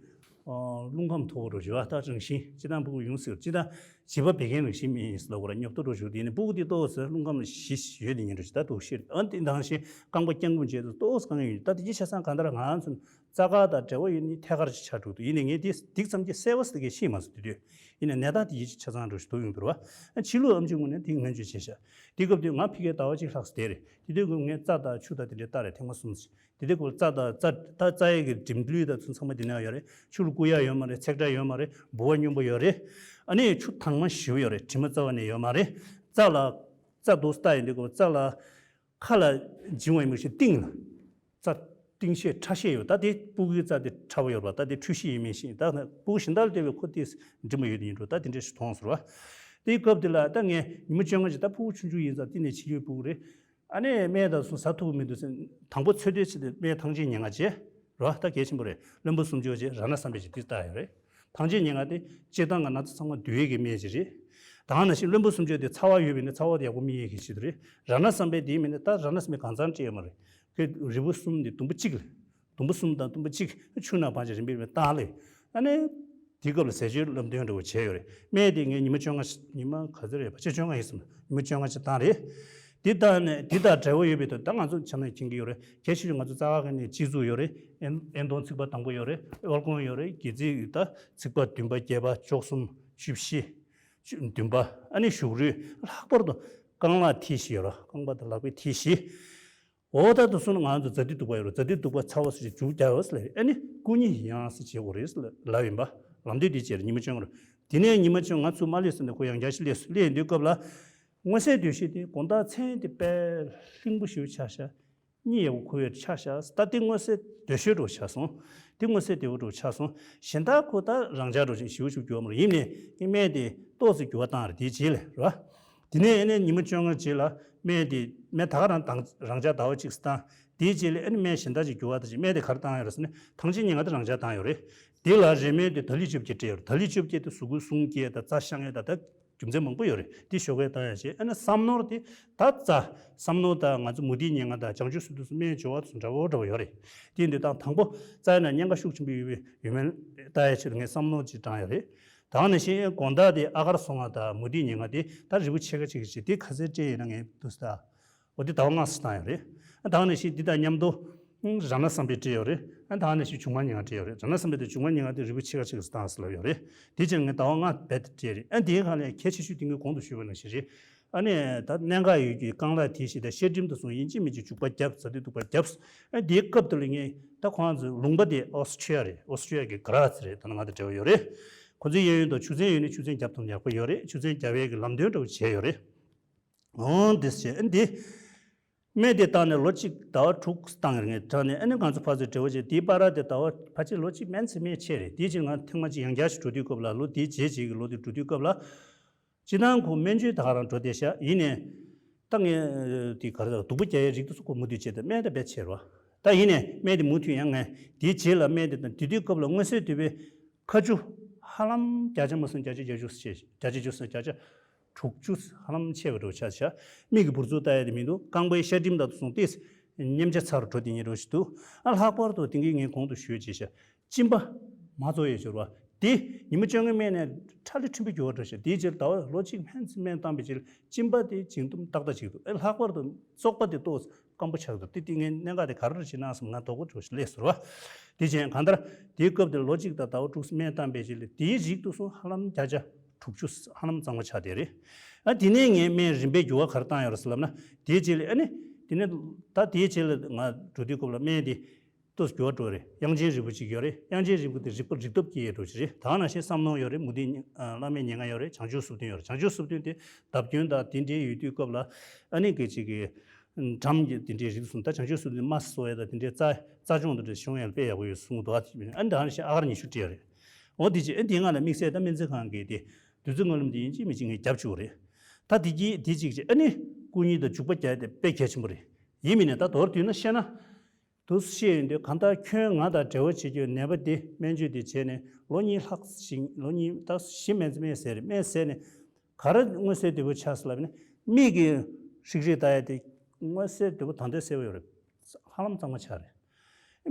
རླུང་ཁམས་མཐོ་པོ་འགྲོ་ཤོར་བ། ད་རང་བཞིན་སྤྱི་བཏང་སྤུ་གུ་ཡོང་སྲིད། སྤྱི་བཏང་བྱིས་པ་བད་ཀན་རང་བཞིན་མིན་ཡིན་ཟེར་ལབ་དགོས་ར། ཉོབ་ཏོ་འགྲོ་ཤོར་དེ་ནི་སྤུ་གུ་དེ་ཏོག་ཙམ་རླུང་ཁམས་ལ་ཞི་ཡོད་དེ་ཉིན་འགྲོ་ཤོར། ད་འདུག་ཤེས་ཨ་ནི་དེ་འདང་བཞིན་རྐང་པ་བརྐྱང་བསྐུམ་བྱས་ཏེ་ཏོག་ཙམ་དཀའ་ངལ་ཡོད། ད་དེ་གི་ཆ་ཚང་གང་ལྟར་ང་ཚོ། རྩ་ཁ་དང་འབྲེལ་བ་ཡོད་ནི་ཐད་ཀར་ཅིག་ཆགས་འགྲོ་འདུག་ཡིན་ནའི་ངས་དེ་སྡིག་ཙམ་གྱིས་གསལ་བ་ཟེར་གྱི་ཤེས་མ་སོང་དེ་དུས། ཡིན་ནའི་ནད་རྟགས་དེ་ཡིད་ཆེས་ཆ་ཚང་འགྲོ་ཞིག་འདུག་ཡོང་འདུག་ར། ཕྱི་ལུགས་ཨམ་ཆི་ངོས་ནས་དེ་སྔོན་བརྗོད་བྱས་ཤག་དེ་སྐབས་དུས་ང་ཕ་གིར་ཟླ་བ་གཅིག་ལྷག་ཙམ་བསྡད་རེད། དེ་དུས་ཀྱི་ངས་རྩྭ་དང་ཆུ་དང་དེ་འདྲའི་ལྟ་རེད། ཐེངས་མ་གསུམ་ཙམ། དེ་དུས་ཀྱི་རྩྭ་དང་རྩྭ་ད་རྩྭ་ཡས་ཀྱི་འགྲིམ་འགྲུལ་དང་ཚོ་ཚང་མ་དེ་ནས་ཡོད་རེད། ཆུ་ལ་བསྐུར་ཡག་ཡོད་མ་རེད། ཚེག་དྲག་ཡོད་མ་རེད། ལྦུ་བ་སྙོམས་པོ་ཡོད་རེད། ཨ་ནི་ཆུ་དྭངས་མ་ཞེ་པོ་ཡོད་རེད། དྲི་མ་རྩ་བ་ནས་ཡོད་མ་རེད། རྩྭ་ལ་རྩྭ་འདུག་ལྟ་ཡིན་དུས་ཀྱི་རྩྭ་ལ། ཁ་ལ་འབྱིན་བ་ཡིན་པ་ཞིག་གཏིང་ལ། རྩྭ་གཏིང་ཤས་ཕྲ་ཤས་ཡོད། ད་དེ་སྤུ་གུའི་རྩྭ་དེ་ཕྲ་བ་ཡོད་པ། ད་དེ་འཁྲུད་གཞི་ཡིན་མིན་ཤེས། ད་སྤུ་གུ་གཞན་དག་ལ་བལྟས་པའི་ཁོ་དེ་འགྲིམ་པ་ཡོད་དེ་ཡིན་འགྲོ། ད་དེ་འདྲ་ཞིག་མཐོང་ཟེར་བ། དེའི་སྐབས་དེ་ལ་ད་ངས་ཉི་མ་བཅོ་ལྔ་ཅིག་ད་ཕྲུ་གུ་ཆུང་ཆུང་ཡིན་ཙང་གཏིང་ནས་ཕྱི་ཡུལ་སྤུ་གུ་རེད། ཨ་ནི་སྨན་དང་སོ་ཟ་ཐུབ་ཀྱི་མི་འདུག་ཟེར། དང་པོ་ཚོད་ལྟ་བྱེད་དུས་སྨན་ཐང་ཆེན་ཉེར་ལྔ་བྱས། རོ་ད་གལ་ཆེན་པོ་རེད། བློན་པོ་སུམ་ཅུ་བྱས། རཏྣ་བསམ་འཕེལ་བྱས། དེ་ལྟ་ཡོད་རེད། ཐང་ཆེན་ཉེར་ལྔ་དེ་སྤྱིར་བཏང་གི་ན་ཚ་ཚང་མ་འདུལ་ཡས་ཀྱི་སྨན་ཅིག་རེད། ད་ག་ནང་བཞིན་བློན་པོ་སུམ་ཅུ་དེ་ཚ་བ་ཡོད་པས་ན་ཚ་བ་དེ་ཡག་པོ་སྨིན་ཡས་ཀྱི་ཆེད་དུ་རེད། རཏྣ་བསམ་འཕེལ་དེ་མིན་ན་ད་རཏྣ་བསམ་འཕེལ་གང་ཚང་སྤྲད་ཡོད་མ་རེད། ཁོས་རིལ་བུ་གསུམ་དེ་དུམ་བུ་གཅིག་ལ། དུམ་བུ་གསུམ་དང་དུམ་བུ་གཅིག་ཆུ་ནང་བང་ཅིག་རིམ་པས་རིམ་པས་བཏང་ལེ། ཨ་ནི། དེའི་སྐབས་ལ་ཟས་སྤྱོད་ལམ་སྟོན་འདྲ་བོ་བྱས་ཡོད་རེད། སྨན་དེ་ངས་ཉི་མ་བཅོ་ལྔ་ཉི་མ་ག་ཚོད་རེད། ཕལ་ཆེར་བཅོ་ལྔ་ཡིན་སམ། ཉི་མ་བཅོ་ལྔ་ཅིག་བཏང་རེད། འདི་ལྟ་ནས་འདི་དང་འབྲེལ་བ་ཡོད་པའི་ཐོག་ད་ང་ཚོ་ཆ་ནས་མཁྱེན་གྱི་ཡོད་རེད། གལ་ཆེ་ཤོས་ང་ཚོ་རྩ་ཁ་ནས་སྤྱི་གཙུག་ཡོད་རེད། ཨེན་ཨེན་སྟོང་ཚིགས་པ་དང་པོ་ཡོད་རེད། ཨོལ་ཀོང་ཡོད་རེད། སྒལ་ཚིགས་ད་ཚིགས་པ་བདུན་པ་བརྒྱད་པ་བཅུ་གསུམ་བཅུ་བཞི། བཅུ་བདུན་པ་ཨ་ནི་བཞུགས་རུས་ལྷག་པར་དུ་རྐང་ལག་མཐིལ་བཞི་ཡོད་རེད། རྐང་པ་དང་ལག་པའི་མཐིལ་བཞི། འོ་ད་དུ་སོང་ན་ང་ཚོ་ཛ་དུས་གདུག་པ་ཡོད་རེད། ཛ་དུས་གདུག་པ་ཚ་བ་སུ་ཞིག་འཇུག་རྒྱག་ཡོད་ཟེར་ལབ་ཡོད། ཨ་ནི་སྐུ་ཉིད་ཡང་སེ་བྱེད་དགོས་རེད་ཟེར་ལབ་ཡིན་པ། ལམ་སྟོན་འདི་བྱས་རེད། ཉི་མ་བཅོ་ལྔ་རེད། དེ་ནས་ཉི་མ་བཅོ་ལྔ་ཚུར་མ་སླེབས་ཟེར་ནས་ཁོ་ཡང་བསྐྱར་ཞིག་སླེབས་སོང་། སླེབས་ཡོང་དུས་སྐབས་ལ། མངོན་གསལ་དོད་ཤོས་དེ་དགོང་དག་མཚན་དེ་དཔེ་ལྷིང་པོ་ཞེ་པོ་ཆགས་ཤག་གཉིད་ཡག་པོ་ཁུག་ཡོད་ཆགས་ཤག་ད་དེ་མངོན་གསལ་དོད་ཤོས་འདྲ་བོ་ཆགས་སོང་། དེ་མངོན་གསལ་དོད་པོ་འདྲ་བོ་ཆགས་སོང་། གཞན་དག་ཁོ་ད་རང་འཇགས་འདྲ་བོ་ཞིག་ཞེ་པོ་ཞིག་འགྱུར་བ་མ་རེད། ཡིན་ནའི་སྨན་དེ་ཏོག་ཙམ་འགྱུར་བ་བཏང་རེད། དེའི་རྗེས་ལ་རེད་བ། དེ་ནས་ཨ་ནི་ཉི་མ་བཅོ་ལྔ་རྗེས་ལ་སྨན་དེ་སྨན་ད་ག་རང་དང་རང་འཇགས་ཟླ་བ་གཅིག་བཏང་། དེའི་རྗེས་ལ་ཨ་ནི་སྨན་གཞན་དག་ཅིག་འགྱུར་བ་དང་ཅིག་སྨན་དེ་ག་རེ་བཏང་ཡོད་རེད་ཟེར་ན་ཐང་ཆེན་ཉེར་ལྔ་དེ་རང་འཇགས་བཏང་ཡོད་རེད། དེ་ལ་རེ་སྨོན་དེ་དལ་ལྷོད་བཅོ་བརྒྱད་སྤྲད་ཡོད་རེད། དལ་ལྷོད་བཅོ་བརྒྱད་དེ་གཟུགས་པོའི་ཟུངས་སྐྱེས་དང་རྩ་བཤང་ཡས་དང་ད་རྒྱུ་མཚན་མང་པོ་ཡོད་རེད། དེ་ཞོགས་ཀས་བཏང་ཡག་བྱས། ཨ་ནི་བསམ་ནོར་དེ་ད་རྩ་བསམ་ནོར་དང་ང་ཚོ་མུ་ཏིག་ཉེར་ལྔ་དང་བྱང་ཆུབ་སེམས་དེ་ཚོ་སྨན་སྦྱོར་བ་དེ་ཚོ་འདྲ་བོ་འདྲ་བོ་ཡོད་རེད། དེ་ཡིན་དུས་ད་དང་པོ་རྩ་ཡི་ནང་གཉན་ཁ་ཤུགས་ཆེན་པོ་ཡོད་པའི་ཡོད་མེད་ལྟ་ཡག་ཆེད་དུ་ངས་བསམ་ནོར་ཅིག་དྲངས་ཡོད་རེད། ད་ག་ནང་བཞིན་དགོང་དག་དེ་ཨ་གར་སོ་ལྔ་དང་མུ་ཏིག་ཉེར་ལྔ་དེ་ད་རིལ་བུ་ཕྱེད་ཀ་ཅིག་བྱས། དེ་ག་ཚོད་སྤྲད་ཡིན་ན་ངས་འདུག་ཟེར་ད། འོ་དེ་ཟླ་བ་ལྔ་ཙམ་བཏང་ཡོད་རེད། ད་ག་ནང་བཞིན་འདི་དང་མཉམ་དུ་རཏྣ་བསམ་འཕེལ་སྤྲད་ཡོད་རེད། ཨ་ད་ག་ནང་བཞིན་བྱུང་མ་ཉེར་ལྔ་སྤྲད་ཡོད་རེད། རཏྣ་བསམ་འཕེལ་དང་བྱུང་མ་ཉེར་ལྔ་དེ་རིལ་བུ་ཕྱེད་ཀ་ཕྱེད་ཀ་ཙམ་བཏང་ཟེར་ལབ་ཡོད་རེད། དེ་ཕྱིར་ངས་ཟླ་བ་ལྔ་རྦད་དེ་སྤྲད་རེད། ཨ་དེའི་སྒང་ལ་གལ་ཆེ་ཤོས་དེ་ངས་གོང་དུ་ཞུས་པ་ནང་བཞིན་རེད། ཨ་ནི་ད་གནད་འགག་ཡོད་རྒྱུའི་རྐང་ལག་མཐིལ་བཞི་དང་ཤ་སྒྲིམ་དུ་སོང་ཡིན་གཅིག་མིན་གཅིག་འཇུག་པ་བརྒྱབ། ཟ་དུས་འདུག་པ་བརྒྱབ། ཨ་དེའི་སྐབས་དེ་ལ་ངས་ད་ཁོང་ཚོའི་ལུང་པ་དེ་ཨོ་སི་ཁྲི་ཡ་རེད། ཨོ་སི་ཁྲི་ཡ་གི་གྷ་རཱ་ཛ་རེད། ད་ནང་ང་དང་འབྲེལ་བ་ཡོད་རེད། ཁོང་ཚོའི་གཡས་གཡོན་དུ་ཆུ་ཚན་ཡོད་ན་ཆུ་ཚན་བརྒྱབ་ཐུབ་ན་ཡག་པོ་ཡོད་རེད། ཆུ་ཚན་བརྒྱབ་ཡས་ཀྱི་ལམ་སྟོན་འདྲ་བོ་བྱས་ཡོད་རེད། འོང་འདི་བྱས་ཨ་འདི། སྨན་དེ་བཏང་ནས་ལོ་གཅིག་ཟླ་བ་དྲུག་བཏང་ངེར་ངེར་དྲག་ནས་ཨ་ནི་ང་ཚོ་ཕར་ཚུར་འབྲེལ་བ་བྱས། དེའི་བར་དེ་ཟླ་བ་ཕལ་ཆེར་ལོ་གཅིག་མན་ཙམ་མན་ཆད་རེད། དེའི་རྗེས་ང་ཐེངས་མ་གཅིག་ཡང་བསྐྱར་ཞིག་འགྲོ་དུས་སྐབས་ལ་ལོ་དེའི་རྗེས་རྗེས་ཀྱི་ལོ་དེ་འགྲོ་དུས་སྐབས་ལ། སྤྱིར་བཏང་ཁོ་སྨན་བཅོས་ད་ག་རང་འགྲོ་བསྡད་ཤག་ཡིན་ནའི། ད་ངས་དེ་ག་རེ་ཟེར་སྡུག་པོ་རྒྱག་ཡའི་རིགས་དེ་ཚོ་ཁོ་མུ་མཐུད་བྱས་ཏེ་སྨན་དེ་རྦད་ཆད་རེད་བ། ད་ཡིན་ནའི་སྨན་དེ་མུ་མཐུད་ཡང་ངས་དེའི་རྗེས་ལ་སྨན་དེ་དང་དེ་དུས་སྐབས་ལ་མངོན་གསལ་དོད་པའི་ཁ་ཆུ་ ཧ་ལམ་བརྒྱ་ཆ་མ་སོང་བརྒྱ་ཆ་བརྒྱད་ཅུ་ཆེ། བརྒྱ་ཆ་བརྒྱད་ཅུ་སོང་བརྒྱ་ཆ་དྲུག་ཅུ་ཧ་ལམ་ཆེ་བ་འགྲོ་ཆགས་ཤག་མིག་གི་འབུར་ཚུགས་ལྟ་ཡ་དེ་མི་འདུག་རྐང་པའི་ཤ་སྒྲིམ་དང་དུ་སོང་སྟེ་མཉེན་ཆ་ཚ་རུ་འགྲོ་དེ་ཉིད་འགྲོ་ཞིག་འདུག་ཨ་ལྷག་པར་དུ་དེང་གི་ངས་གོང་དུ་ཞུས་བྱས་ཤག་གཅིན་པ་མ་རྫོགས་ཡས་འབྱོར་བ་དེ་ཉི་མ་བཅོ་ལྔའི་སྨན་ནས་ཁྲ་ལི་ཕྲན་བུ་འགྱུར་བ་འགྲོ་ཤག་དེའི་རྗེས་ཟླ་བ་ལོ་གཅིག་སྨན་སྨན་བཏང་བའི་རྗེས་གཅིན་པ་དེ་འབྱིན་ཐུབ་ཏག་ཏག་ཅིག་འདུག་ཨ་ལྷག་པར་དུ་བཙོག་པ་དེ་ཏོག་སྐམ་པོ་ཆགས་འདུག་དེ་དེ་ངས་གནད་འགག་དེ་ག་རེ་རེད་ཅེ་ན་བསམ་ང་དོགས་པ་འགྲོ་ཤག་ལས་ཟུར་བ་དེ་བྱས་གང་ལྟར་དེའི་སྐབས་དེར་ལོ་གཅིག་དང་ཟླ་བ་དྲུག་སྨན་བཏང་བའི་རྗེས་ལ་དེའི་རིགས་དུ་སོང་ཧ་ལམ་བརྒྱ་ཆ་དྲུག་ཅུ་ཧ་ལམ་གཙང་མ་ཆགས་བསྡད་རེད། ཨ་དེ་ནས་ངས་སྨན་རིམ་པས་འགྱུར་བ་ག་རེ་བཏང་ཡོད་རེད་ཟེར་ལབ་ན། དེའི་རྗེས་ལ་ཨ་ནི་དེ་ནས་ད་དེའི་རྗེས་ལ་ང་འགྲོ་དུས་སྐབས་ལ་སྨན་དེ་ཏོག་ཙམ་འགྱུར་བ་འགྲོ་རེད། དབྱངས་ཅན་རིལ་བུ་གཅིག་ཡོད་རེད། དབྱངས་ཅན་རིལ་བུ་དེ་རིག་པ་རིག་སྟོབས་སྐྱེ་ཡས་འགྲོ་གི་རེད། ད་ག་ནང་བཞིན་བསམ་མནོ་ཡོད་རེད། མུ་སྟེགས་ཨ་བླ་མེད་ཉེར་ལྔ་ཡོད་རེད། བྱང་ཆུབ་སོ་བདུན་ཡོད་རེད། བྱང་ཆུབ་སོ་བདུན་དེ་བརྡབ་སྐྱོན་དང་དེ་འདྲའི་ཡོད་དུས་སྐབས་ལ་ཨ་ནི་སྐད་ཅིག་གི་འགྲམ་གྱི་དེ་འདྲའི་རིགས་གསུམ་ད་བྱང་ཆུབ་སོ་བདུན་དམར་གསོ་ཡས་དང་དེ་འདྲའི་རྩ་རྩ་སྦྱོང་དང་འདྲ་ཤོང་ཡས་དཔེ་ཡག་པོ་ཡོད་གསུངས་འདུག་ཨ་ནི་ད་ག་ནང་བཞིན་ཨ་གར་ཉི་ཤུ་སྤྲད་ཡོད་རེད། འོ་དེ་ཅི་ཨ་འདི་ང་ལ་དམིགས་བསལ་ད་སྨན་རྩིས་ཁང་གི་དེ་བདུད་རྩི་སྨོན་ལམ་དེ་ཡིན་གཅིག་མིན་གཅིག་ངས་རྒྱབ་བཅུག་རེད། ད་དེ་གྱིས་དེ་གཅིག་ཅིག་ཨ་ནི་སྐུ་གཉིས་དང་བྱུག་པ་རྒྱག་དེ་དཔེ་གལ་ཆེན་པོ་རེད། ཡིན་མིན་ནས་ད་མདོར་བསྡུས་ན་བཤད་ན། དུ་བཤད་ཡོང་དུས་གང་ལྟར་ཁྱོད་ང་དང་འབྲེལ་བ་བྱེད་རྒྱུའི་ནད་པ་འདི་སྨན་བཅོས་འདི་བྱས་ནས་ལོ་གཉིས་ལྷག་ཞིག་ལོ་གཉིས་ད་བཞི་སྨན་རྩིས་སྨན་བཟས་རེད། སྨན་བཟས་ནས་ག་རེ་མངོན་གསལ་དོད་པོ་ཆགས་སོང་ལབ་ན། མིག་གི་ཧྲིག་ཧྲིག་ལྟ་ཡ་དེ་མངོན་གསལ་དོད་པོ་ད་ལྟ་གསལ་པོ་ཡོད་རེད། ཧ་ལམ་གཙང་མ་ཆགས་རེད།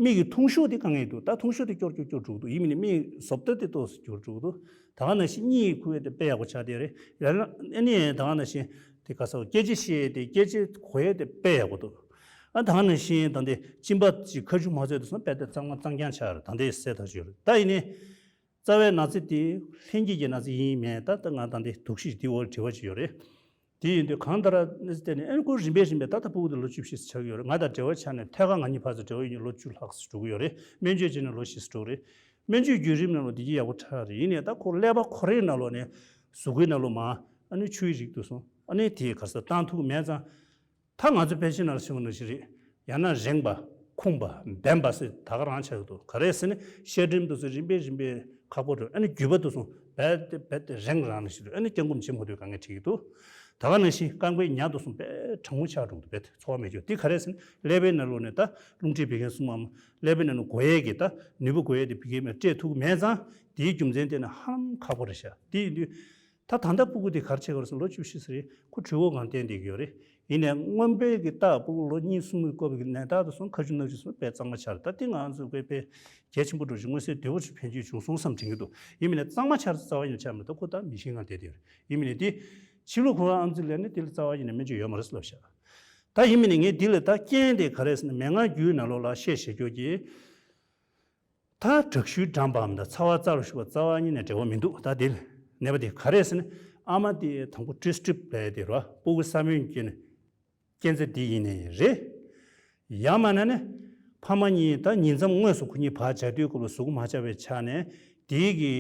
མིག་གི་ཐུང་ཤོས་དེ་དཀའ་ངལ་འདུག་ད་ཐུང་ཤོས་དེ་སྐྱོར་སྐྱོར་སྐྱོར་འགྲོ་གི་འདུག་ཡིན་མིན་ནི་མིག་བཟོ་ལྟ་དེ་ཏོག་ཙམ་འགྱུར་འགྲོ་གི་འདུག་ད་ག་ནང་བཞིན་གཉིད་ཁུག་ཡས་དེ་དཔེ་ཡག་པོ་ཆགས་བསྡད་རེད། ཡང་ན་ཨ་ནི་ད་ག་ནང་བཞིན་དེ་ག་ས་སྐད་ཆ་བཤད་ཡས་དེ་སྐད་ཆ་གོ་ཡས་དེ་དཔེ་ཡག་པོ་འདུག་ཨ་ད་ག་ནང་བཞིན་ད་འདི་གཅིན་པ་ཅིག་ཁ་ཆུ་མ་ཟོས་དུས་སོང་དཔེ་དེ་གཙང་མ་གཙང་རྐྱང་ཆགས་རེད། ད་འདི་གསལ་ཐག་ཆོད་རེད། ད་ཡིན་ནི། རྩ་བའི་ན་ཚ་དེ་ལྷན་སྐྱེས་ཀྱི་ན་ཚ་ཡིན་མིན་ད་ལྟ་ང་ད་འདི་དུག་ཤི་དེའི་འོག་དྲི་བ་ཅིག་ཡོད་རེད། དེ་ཡིན་དུས་གང་ལྟར་ཨ་ནི་ཨ་ནི་ཁོ་རིམ་པས་རིམ་པས་ད་ལྟ་ཕྲུ་གུ་དེ་ལོ་བཅུ་བཞི་ཙམ་ཆགས་ཀྱི་ཡོད་རེད། ང་དང་འབྲེལ་བ་ཆགས་ནས་ཐད་ཀར་ང་གཉིས་ཕར་ཚུར་འབྲེལ་བ་ཡོད་ནས་ལོ་བཅུ་ལྷག་ཙམ་འགྲོ་གི་ཡོད་རེད། སྨན་བཅོས་བྱས་ནས་ལོ་བཞི་ཙམ་འགྲོ་གི་རེད། སྨན་བཅོས་བརྒྱུད་རིམ་ནང་ལ་བདེ་སྐྱིད་ཡག་པོ་ཆགས་རེད། ཡིན་ནའི་ད་ཁོ་ཀླད་པ་ཁོ་རའི་ནང་ལོགས་ནས་གཟུགས་པོའི་ནང་ལོགས་མར་ཨ་ནི་ཆུའི་རིགས་དེ་སོང་ཨ་ནི་དེ་ག་ས་བཏང་ཐུབ་ཀྱི་མེད་ཙང་། ད་ང་ཚོ་ཕལ་ཆེར་ནང་ལ་ཤི་བ་ནང་བཞིན་རེད། ཡང་ན་རེངས་པ་ཁུངས་པ་འབེན་པ་ཟེར་ད་ག་རང་ཆགས་ཀྱི་འདུག་ག་རེ་ཟེར་ན་ཤ་སྒྲིམ་དུ་ཚོ་རིམ་པས་རིམ་པས་ཁག་པོ་འགྲོ། ཨ་ནི་རྒྱུད་པ་དུ་སོང་རྦད་དེ་རྦད་དེ་རེངས་རང་ནང་བཞིན་རེད། ཨ་ནི་སྐྱབས་མགོན་བྱེད་མ་ཐུབ་དཀའ་ངལ་འཕྲད་ཀྱི་འདུག་ད་ག་ནང་བཞིན་རྐང་པའི་ཉ་དུ་སོང་དཔེ་གྲང་མོ་ཆགས་འགྲོ་གི་འདུག་རྦད་དེ་ཚོར་བ་མེད་ཀྱོག་དེ་ག་རེ་ཟེར་ན་ཀླད་པའི་ནང་ལོགས་ནས་ད་རླུང་མཁྲིས་བད་ཀན་གསུམ་མམ་ཀླད་པའི་ནང་ལ་འགོ་ཡས་ཀྱི་ད་ནུས་པ་འགོ་ཡས་དེ་བད་ཀན་མ་སྤྲད་ཐུབ་ཀྱི་མེད་ཙང་དེའི་རྒྱུ་མཚན་དེ་ནི་ཧ་ལམ་ཁག་པོ་རེད་ཤག་དེ་ཡིན་དུས། ད་ད་ལྟ་ཕྲུ་གུ་དེ་ག་རེ་བྱེད་དགོས་རེད་ཟེར་ན་ལོ་བཅུ་བཞི་ཙམ་རེད། ཁོ་གྲོད་ཁོག་སྒང་བསྟན་བསྡད་ཀྱི་ཡོད་རེད། ཡིན་ནའི་སྔོན་པའི་གི་རྟགས་ཕྲུ་གུ་ལོ་གཉིས་གསུམ་གི་སྐབས་ཀྱི་ནད་རྟགས་དེ་སོང་ཁ་ཆུ་སྣ་ཆུ་སོང་དཔེ་གཙང་མ་ཆགས་རེད། ད་དེ་ང་ཚོ་དཔེ་དཔེ་གལ་ཆེན་པོ་འགྲོ་ཞིང་མངོན་གསལ་དོད་པོ་ཞིག་ཕན་ཆད་བྱུང་སོང་བསམ་དྲན་གྱི་འདུག་ཡིན་མིན་ནའི་གཙང་མ་ཆགས་རེད་རྩ་བ་ཡིན་ན་ཆགས་མི་འདུག་ཁོ་ད་མི་ཤེས་ངང་བསྡད་བསྡད་ཡོད་རེད། ཡིན་མིན་ནའི་དེ་ཕྱི་ལུགས་ཁོ་ཨམ་ཙི་ལས་ནི་དེ་ལ་རྩ་བ་ཡིན་ན་སྨན་བཅོས་ཡོད་མ་རེད་ཟེར་ལབ་ཤག་ད་ཡིན་མིན་ནའི་ངས་འདི་ལ་ད་རྐྱེན་དེ་ག་རེ་ཟེར་ན་མན་ངག་རྒྱུད་ནང་ལོགས་ལ་བཤད་བཞག་རྒྱུ་གི་ད་དྲག་ཤུལ་འགྲམ་པའམ་དང་ཚ་བ་རྩ་ལ་ཞུགས་པ་རྩ་བ་གཉིས་ནས་འབྲེལ་བ་མི་འདུག་ད་དེ་ནད་པ་དེ་ག་རེ་ཟེར་ན་ཨ་མ་དེ་དང་པོ་ཊི་སི་ཊི་རིབ་ལབ་ཡ་དེ་རེད་བ། ཕྲུ་གུ་ས་བོན་སྐྱེས་ནས་རྐྱེན་རྩ་འདི་ཡིན་ནའི་རེད། ཡང་མིན་ན་ནི་ཕ་མ་གཉིས་ད་ཉིང་མཚམས་དངོས་སུ་ཁོ་གཉིས་བག་བྱ་དུས་སྐབས་ལ་གཟུགས་པོ་མ་བྱ་བའི་ཆ་ནས་དེའི་གི་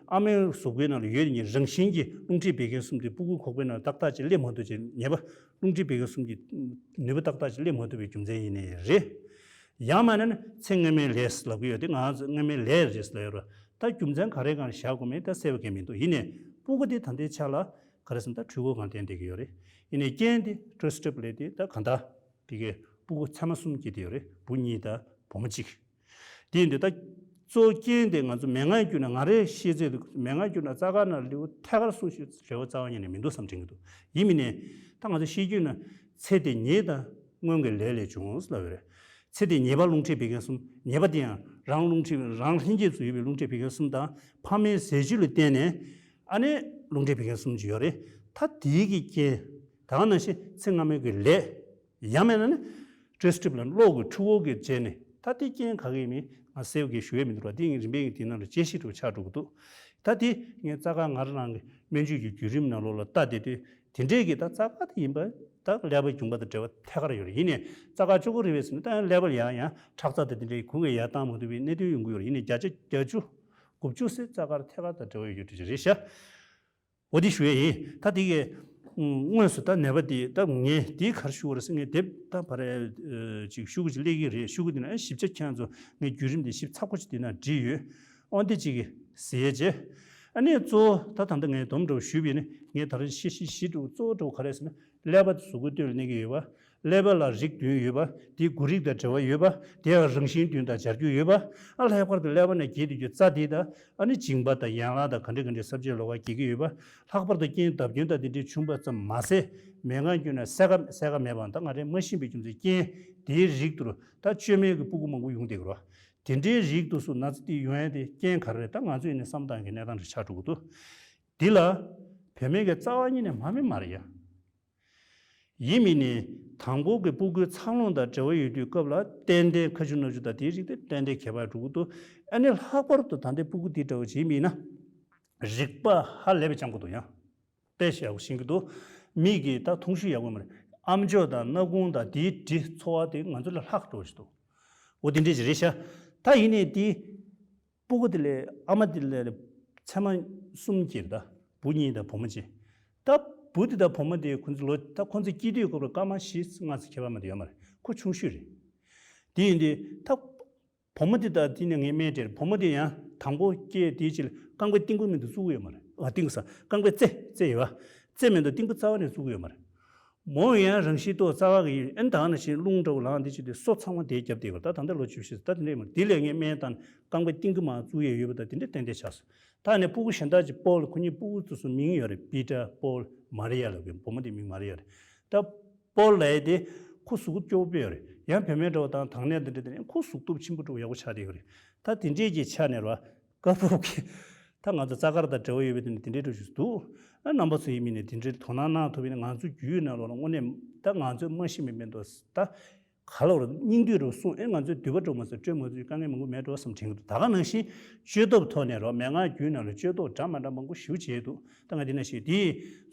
ཨ་མའི་གཟུགས་པོའི་ནང་ལ་ཡོད་ནི་རང་བཞིན་གྱི་རླུང་མཁྲིས་བད་ཀན་གསུམ་དེ་ཕྲུ་གུའི་ཁོག་པའི་ནང་ཏག་ཏག་ཅིག་སླེབས་མ་ཐུབ་ཅིག་ནད་པ་རླུང་མཁྲིས་བད་ཀན་གསུམ་གྱི་ནུས་པ་ཏག་ཏག་ཅིག་སླེབས་མ་ཐུབ་པའི་རྒྱུ་མཚན་ཡིན་ནའི་རེད། ཡང་མིན་ན་ནི་ཚེ་སྔ་མའི་ལས་ལབ་ཀྱི་ཡོད་དེ་ང་ཚོ་སྔ་མའི་ལས་རེད་ལབ་ཡོད་རེད། ད་རྒྱུ་མཚན་ག་རེ་གང་བཞག་དགོས་མིན་ད་གསལ་བ་གང་མི་འདུག་ཡིན་ནའི་ཕྲུ་གུ་དེ་ད་ལྟའི་ཆ་ལ་ག་རེ་ཟེར་ན་ད་འཕྲུལ་འཁོར་སྒང་བསྟན་བསྡད་ཀྱི་ཡོད་རེད། ཡིན་ནའི་རྐྱེན་དེ་ཊི་སི་ཊི་རིབ་ལབ་དེ་ད་གང་ལྟར་དེ་གའི་ཕྲུ་གུ་མཚེ་མ་གསུམ་སྐྱེས་བསྡད་ཡོད་རེད། བུ་གཉིས་དང་བུ་མོ་གཅིག་དེ་ཡིན་དུས་ད་གཙོ་རྐྱེན་དེ་ང་ཚོ་མན་ངག་བརྒྱུད་ནས་ང་རའི་ཤེས་ཚད་དུ་མན་ངག་བརྒྱུད་ནས་རྩ་ཁ་ནང་ལེའུ་ཐད་ཀར་གསུངས་ཤིག་རེ་བ་རྩ་བ་ཉིད་ནས་མི་འདུག་བསམ་དྲན་གྱི་འདུག་ཡིན་མིན་ནའི་ད་ང་ཚོ་ཤེས་རྒྱུད་ནང་ཚེ་དེ་ཉེས་དང་སྔོན་གྱི་ལས་ལས་བྱུང་ལབ་ཡོད་རེད། ཚེ་དེ་ཉེས་པ་རླུང་མཁྲིས་བད་ཀན་གསུམ་ཉེས་པ་དེ་ཡང་རང་རླུང་མཁྲིས་རང་ལྷན་སྐྱེས་སུ་ཡོད་པའི་རླུང་མཁྲིས་བད་ཀན་གསུམ་དང་ཕ་མའི་ཟས་བཅུད་ལ་བརྟེན་ནས་ཨ་ནི་རླུང་མཁྲིས་བད་ཀན་གསུམ་ཅིག་ཡོད་རེད། ད་དེའི་གི་རྐྱེན་ད་ག་ནང་བཞིན་ཚེ་སྔ་མའི་གི་ལས། ཡང་མིན་ན་ནི་ཊི་སི་ཊི་རིབ་ལ་གློག་གི་འཕྲུལ་འཁོར་གྱི་རྗེས་ནས་ད་དེ་རྐྱེན་ག་གེ་མིན་ང་གསལ་བོ་གི་ཞུ་ཡས་མི་འདུག་ར། དེ་ངས་རིམ་པས་ཀྱི་དེ་ནང་ལ་དཔྱད་གཞི་འདྲ་བོ་ཆགས་འགྲོ་གི་འདུག་ད་དེ་ངས་རྩ་ཁ་ང་རང་རང་གི་སྨན་བཅོས་ཀྱི་བརྒྱུད་རིམ་ནང་ལོགས་ལ་ལྟ་བསྡད་དུས་དེ་འདྲས་ཀྱི་ད་རྩ་ཁ་དེ་ཡིན་པ་ད་ཀླད་པ་རྒྱུངས་པ་དང་འབྲེལ་བ་ཐད་ཀར་ཡོད་རེད། ཡིན་ནའི་རྩ་ཁ་ཅོག་གི་རེད་པས་ཟེར་ན་ད་ཡང་ཀླད་པ་ལ་ཡང་ཡང་ཁྲག་རྩ་དང་དེ་འདྲས་ཀྱི་གོང་གི་ཡར་བཏང་མ་ཐུབ་པའི་གནད་དོན་ཡོང་གི་ཡོད་རེད། ཡིན་ནའི་བརྒྱ་ཆ་བརྒྱད་ཅུ་དགུ་བཅུ་ཟེར་རྩ་ཁ་ཐད་ཀར་དང་འབྲེལ་བ་ཡོད་རྒྱུ་དེ་རེད་ཤག་འོ་དེ་ཞུ་ཡས་ཡིན། ད་དེ་གའི་དངོས་སུ་ད་ནད་པ་དེ་ད་ངས་དེ་ག་རེ་ཞུ་དགོས་རེད་ཟེར། ངས་དེབ་ད་ཕར་ཅིག་ཤོག་གུ་ཅིག་སླེབས་ཀྱི་རེད། ཤོག་གུ་དེ་ན་ཨ་ཞིབ་ཆ་ཁྱེད་ཚོ་ངས་བརྒྱུད་རིམ་དེ་ཞིབ་ཚགས་པོ་ཅིག་དེ་ན་བྲིས་ཡོད། འོ་དེ་ཅིག་གཟིགས་ཡས་བྱས། ཨ་ནི་གཙོ་བོ་ད་ད་ལྟ་ངས་སྡོམ་འདྲ་བོ་ཞུས་པ་ཡིན་ན་ངས་ད་རེས་བཤད་གཞི་བཞི་འདྲ་བོ་གཙོ་བོ་འདྲ་བོ་ག་རེ་ཟེར་ན་ཀླད་པ་དེ་གཟུགས་པོའི་སྟོད་ལ་གནས་ཀྱི་ཡོད་པ། ཀླད་པ་ལ་རིགས་བདུན་ཡོད་པ། དེ་མགོ་རིགས་དང་འབྲེལ་བ་ཡོད་པ། དེ་ཡང་རང་བཞིན་བདུན་དང་སྦྱར་རྒྱུ་ཡོད་པ། ཨ་ལྷག་པར་དུ་ཀླད་པ་ནས་གྱེས་བསྡད་རྒྱུ་རྩ་དེ་དང་། ཨ་ནི་མཇིང་པ་དང་ཡན་ལག་དང་ག་འདྲ་ག་འདྲའི་ས་བཅད་ལོགས་ཀ་གྱེས་ཀྱི་ཡོད་པ། ལྷག་པར་དུ་རྐྱེན་བརྡབ་སྐྱོན་དང་དེ་འདྲའི་བྱུང་བ་ཙམ་མ་ཟད། མན་ངག་བརྒྱུད་ནས་གསལ་ཁ་གསལ་ཁ་མེད་པའམ་ད་ང་རང་མ་ཤེས་པའི་རྒྱུ་མཚན་རྐྱེན་དེའི་རིགས་དུ་ད་བཅོས་མའི་གི་སྤུ་གུ་མང་པོ་ཡོང་བསྡད་ཀྱི་རེད་བ། དེ་འདྲའི་རིགས་དུ་སུ་ན་ཚ་དེ་ཡོང་ཡ་དེ་རྐྱེན་ག་རེ་རེད། ད་ང་ཚོས་ནི་བསམ་སྟངས་ཀྱི་གནས་སྟངས་རེ་ཆགས་འགྲོ་གི་འདུག་འདི་ལ་བུད་མེད་ཀྱི་རྩ་བ་ཉིད་ནས་མ་མི་མ་རེད་ཡ། ཡིན་མིན་ནི་དང་པོ་གི་སྤུ་གུའི་འཚར་ལོངས་དང་འབྲེལ་བ་ཡོད་དུས་སྐབས་ལ་ཏན་ཏན་ཁ་ཆུ་སྣ་ཆུ་དང་དེའི་རིགས་དེ་ཏན་ཏན་ཁྱད་པར་འགྲོ་གི་འདུག་ཨ་ནི་ལྷག་པར་དུ་ད་ལྟའི་སྤུ་གུ་དེ་འདྲ་བ་ཅིག་ཡིན་མིན་ན། རིག་པ་ཧ་ལས་པའི་སྦྱང་དགོས་འདུག་ཡང་། དཔེ་ཞེ་པོ་ཤེས་ཀྱི་འདུག་མིག་གིས་ད་མཐོང་ཤེས་ཡག་པོ་མ་རེད། ཨམ་ཅོག་དང་སྣ་ཁུང་དང་དེའི་དྲི་ཚོར་བ་དེ་ང་ཚོ་ལ་ལྷག་འགྲོ་ཞིག་འདུག་འོ་དེ་འདྲས་ཅིག་རེད་ཤག་ད་ཡིན་ནའི་དེ། སྤུ་གུ་དེ་ལས་ཨ་མ་དེ་ལས་ཚད་མ་གསུམ་གྱི་ད་བུ་གཉིས་དང་བུ་མོ་གཅིག་ད་བུ་དེ་དང་བུ་མོ་དེ་ཁོ་ཚོ་ལོ་ད་ཁོ་ཚོ་སྐྱེས་དུས་སྐབས་ལ་སྐར་མ་བཞི་ལྔ་ཙམ་ཁྱད་པར་མ་གཏོགས་ཡོད་མ་རེད། ཁོ་ཆུང་ཤོས་རེད། དེ་ཡིན་དུས་ད། བུ་མོ་དེ་དང་དེ་ནས་ངས་སྨན་སྤྲད། བུ་མོ་དེ་ཡང་དང་པོ་སྐྱེས་དེའི་རྗེས་ལ་རྐང་པའི་རྟིང་པ་མེད་དུ་བཙུགས་ཀྱི་ཡོད་མ་རེད། ཨ་རྟིང་པ་ས་རྐང་པའི་རྩེ་རྩེ་ཡོད་པ། རྩེ་མེད་དུ་རྟིང་པ་རྩ་བ་ནས་བཙུགས་ཀྱི་ཡོད་མ་རེད། མོ་ཡང་རང་བཞིན་ཏོག་རྩ་བ་གི་ཡིན། ཨན་ད་ནང་བཞིན་རླུང་འདྲ་བོ་ལངས་དེ་བྱེད་དུས་སོ་ཚང་མ་དེ་རྒྱབ་བསྡད་ཀྱི་ཡོད། ད་ད་ལྟ་ལོ་བཅུ་བཞི་ད་དེ་འདྲས་མ་རེད། དེ་ལས་ངས་སྨན་བཏང་ནས་རྐང་པའི་རྟིང་པ་མར་བཙུགས་ཡས་ཡོད་པ་དང་དེ་འདྲས་ཏན་ཏན་ཆགས་སོང་། ད་ནས་སྤུ་གུ་གཞན་དག་ཅིག་པོལ། ཁོ་གཉིས་སྤུ་གུ་དེ་ཚོ་མིང་ཡོད་རེད། པི་ཏྲ། པོལ། མ་རི་ཡ་ལབ་ཀྱི་བུ་མོ་དེ་མིང་མ་རི་ཡ་རེད། ད། པོལ་ལབ་ཡས་དེ་ཁོ་གཟུགས་སྐྱོ་པོ་དཔེ་ཡོད་རེད། ཡང་བུད་མེད་འདྲ་བོ་དང་དང་ནས་འདི་འདྲ་དེ་ནས་ཁོ་གཟུགས་སྟོབས་ཆེན་པོ་འདྲ་བོ་ཡག་པོ་ཆགས་བསྡད་ཡོད་རེད། ད་དེ་འདྲས་ཀྱི་ཆ་ནས་ར་སྐབས་བབ་ཀྱི་ད་ང་ཚོ་རྩ་དཀར་དང་འབྲེལ་བ་ཡོད་པའི་དེ་ནས་དེ་འདྲས་འདྲ་ཞིག་འདུག་ཨ་རྣམ་པ་ཚོ་ཡིན་མིན་ནས་དེ་འདྲའི་དོ་སྣང་གནང་ཐུབ་པ་ཡིན་ན་ང་ཚོ་རྒྱུད་ནང་ལོགས་ལ་དངོས་གནས་ད་ང་ཚོས་མ་ཤེས་མི་མེད་འདུག་ད་ག་ལོར་སྙིང་བསྡུས་རུ་གསུངས། ཨེ་ང་ཚོས་འདུས་པ་འགྲོ་མ་ཟད་སྤྲོད་མ་ཐུབ་དཀའ་ངལ་མང་པོ་མེད་འགྲོ་བསམ་དྲན་གྱི་འདུག་ད་ག་ནང་བཞིན་སྤྱོད་ཐབས་ཐོག་ནས་རོ་མན་ངག་རྒྱུད་ནང་ལ་སྤྱོད་ཐབས་འདྲ་མ་འདྲ་མང་པོ་ཞེ་པོ་བྱས་འདུག་ད་ང་འདི་ན་ཞིག་དེ་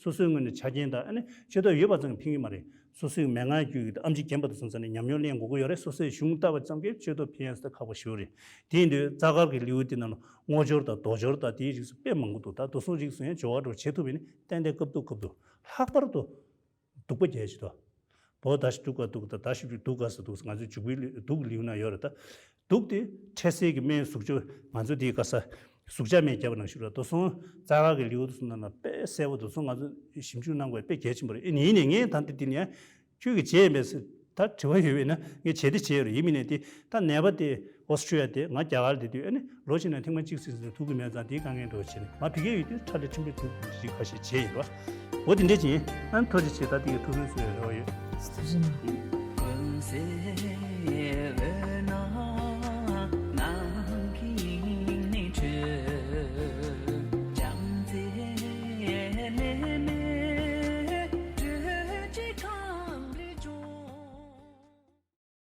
སོ་སོའི་ངོས་ནས་ཆ་རྐྱེན་དང་ཨ་ནི་སྤྱོད་ཐབས་ཡོད་པ་ཙམ་གྱིས་ཕན་གྱི་མ་རེད། སོ་སོའི་མན་ངག་རྒྱུད་ཀྱི་ཨེམ་ཆི་རྒན་པ་དང་སོང་ཙང་ནས་ཉམས་མྱོང་ལེན་དགོས་ཀྱི་ཡོད་རེད། སོ་སོས་གཞུང་བལྟས་པ་ཙམ་གྱིས་སྤྱོད་ཐབས་ཕན་ཡ་ཟེར་ཁག་པོ་ཞེ་པོ་རེད། དེ་ཡིན་དུས་རྩ་དཀར་གྱི་ལེའུ་དེ་ནང་ལ་དངོས་འབྱོར་དང་དོ་འབྱོར་དང་དེའི་རིགས་སུ་དཔེ་མང་པོ་འདུག་ད་དེ་ཚོ་རིགས་སུ་ཡང་སྦྱོར་བ་འདྲ་བོ་བྱེད་ཐུབ་པ་ཡིན་ན་ཏན་ཏན་སྐབས་ཐུབ་སྐབས་ཐུབ། ལྷག་པར་དུ་གདུག་པ་རྒྱས་ཆེ་དོ། བོད་ད་ཞིག་གདུག་ག་གདུག་ད་ད་ཞིག་གདུག་ག་ས་གདུག་ང་ཚོའི་འཇུག་པའི་གདུག་ལེའུ་ན་ཡོད་རེད་ད། གདུག་དེ་འཕྲལ་སེལ་གྱི་སྨན་ཟུག་གཅོག་ང་ཚོ་དེའི་ག་ས་ཟུག་གཅོག་སྨན་བརྒྱབ་པ་ནང་བཞིན་རེད། དེ་སོང་རྩ་དཀར་གྱི་ལེའུ་དེ་ཚོ་ནང་ན་དཔེ་གསལ་པོ་དེ་ཚོ་ང་ཚོ་ཞིབ་འཇུག་གནང་དགོས་དཔེ་གལ་ཆེན་པོ་རེད། ཨེ་ཡིན་ནའི་ངས་ད་ལྟ་འདི་ནས་ཁྱོད་ཀྱིས་བྱས་ཡིན་པས་ད་དྲི་བ་ཡོད་པས་ན་ངས་བྱས་ཏེ་བྱས་ཡོད་རེད། ཡིན་མིན་ནས་དེ་ད་ནད་པ་དེ་ཨོ་སི་ཁྲུ་ལི་ཡ་དེ་ང་རྒྱ་གར་དེ་དུས་ཨ་ནི་ལོ་གཅིག་ནང་ཐེངས་མ་གཅིག་ཙམ་ཟིན་ཐུབ་ཀྱི་མེད་ཙང་དེའི་དཀའ་ངལ་འགྲོ་བྱས་ནས་ང་ཕ་གིར་ཡོད་དུས་ཁྲ་ལེ་ཁྲིམས་པའི་དུག་རིགས་ཁ་ཤས་བྱས་ཡོད་པ། འོ་དེ་འདྲས་ཅིག་ཡིན། ཨ་ནི་ཐུགས་རྗེ་ཆེ། ད་དེ་གི་ཐུགས་ཕན་གསོས་ཡོད་རེ་བ་ཡོད། ཐུགས་རྗེ་གནང་།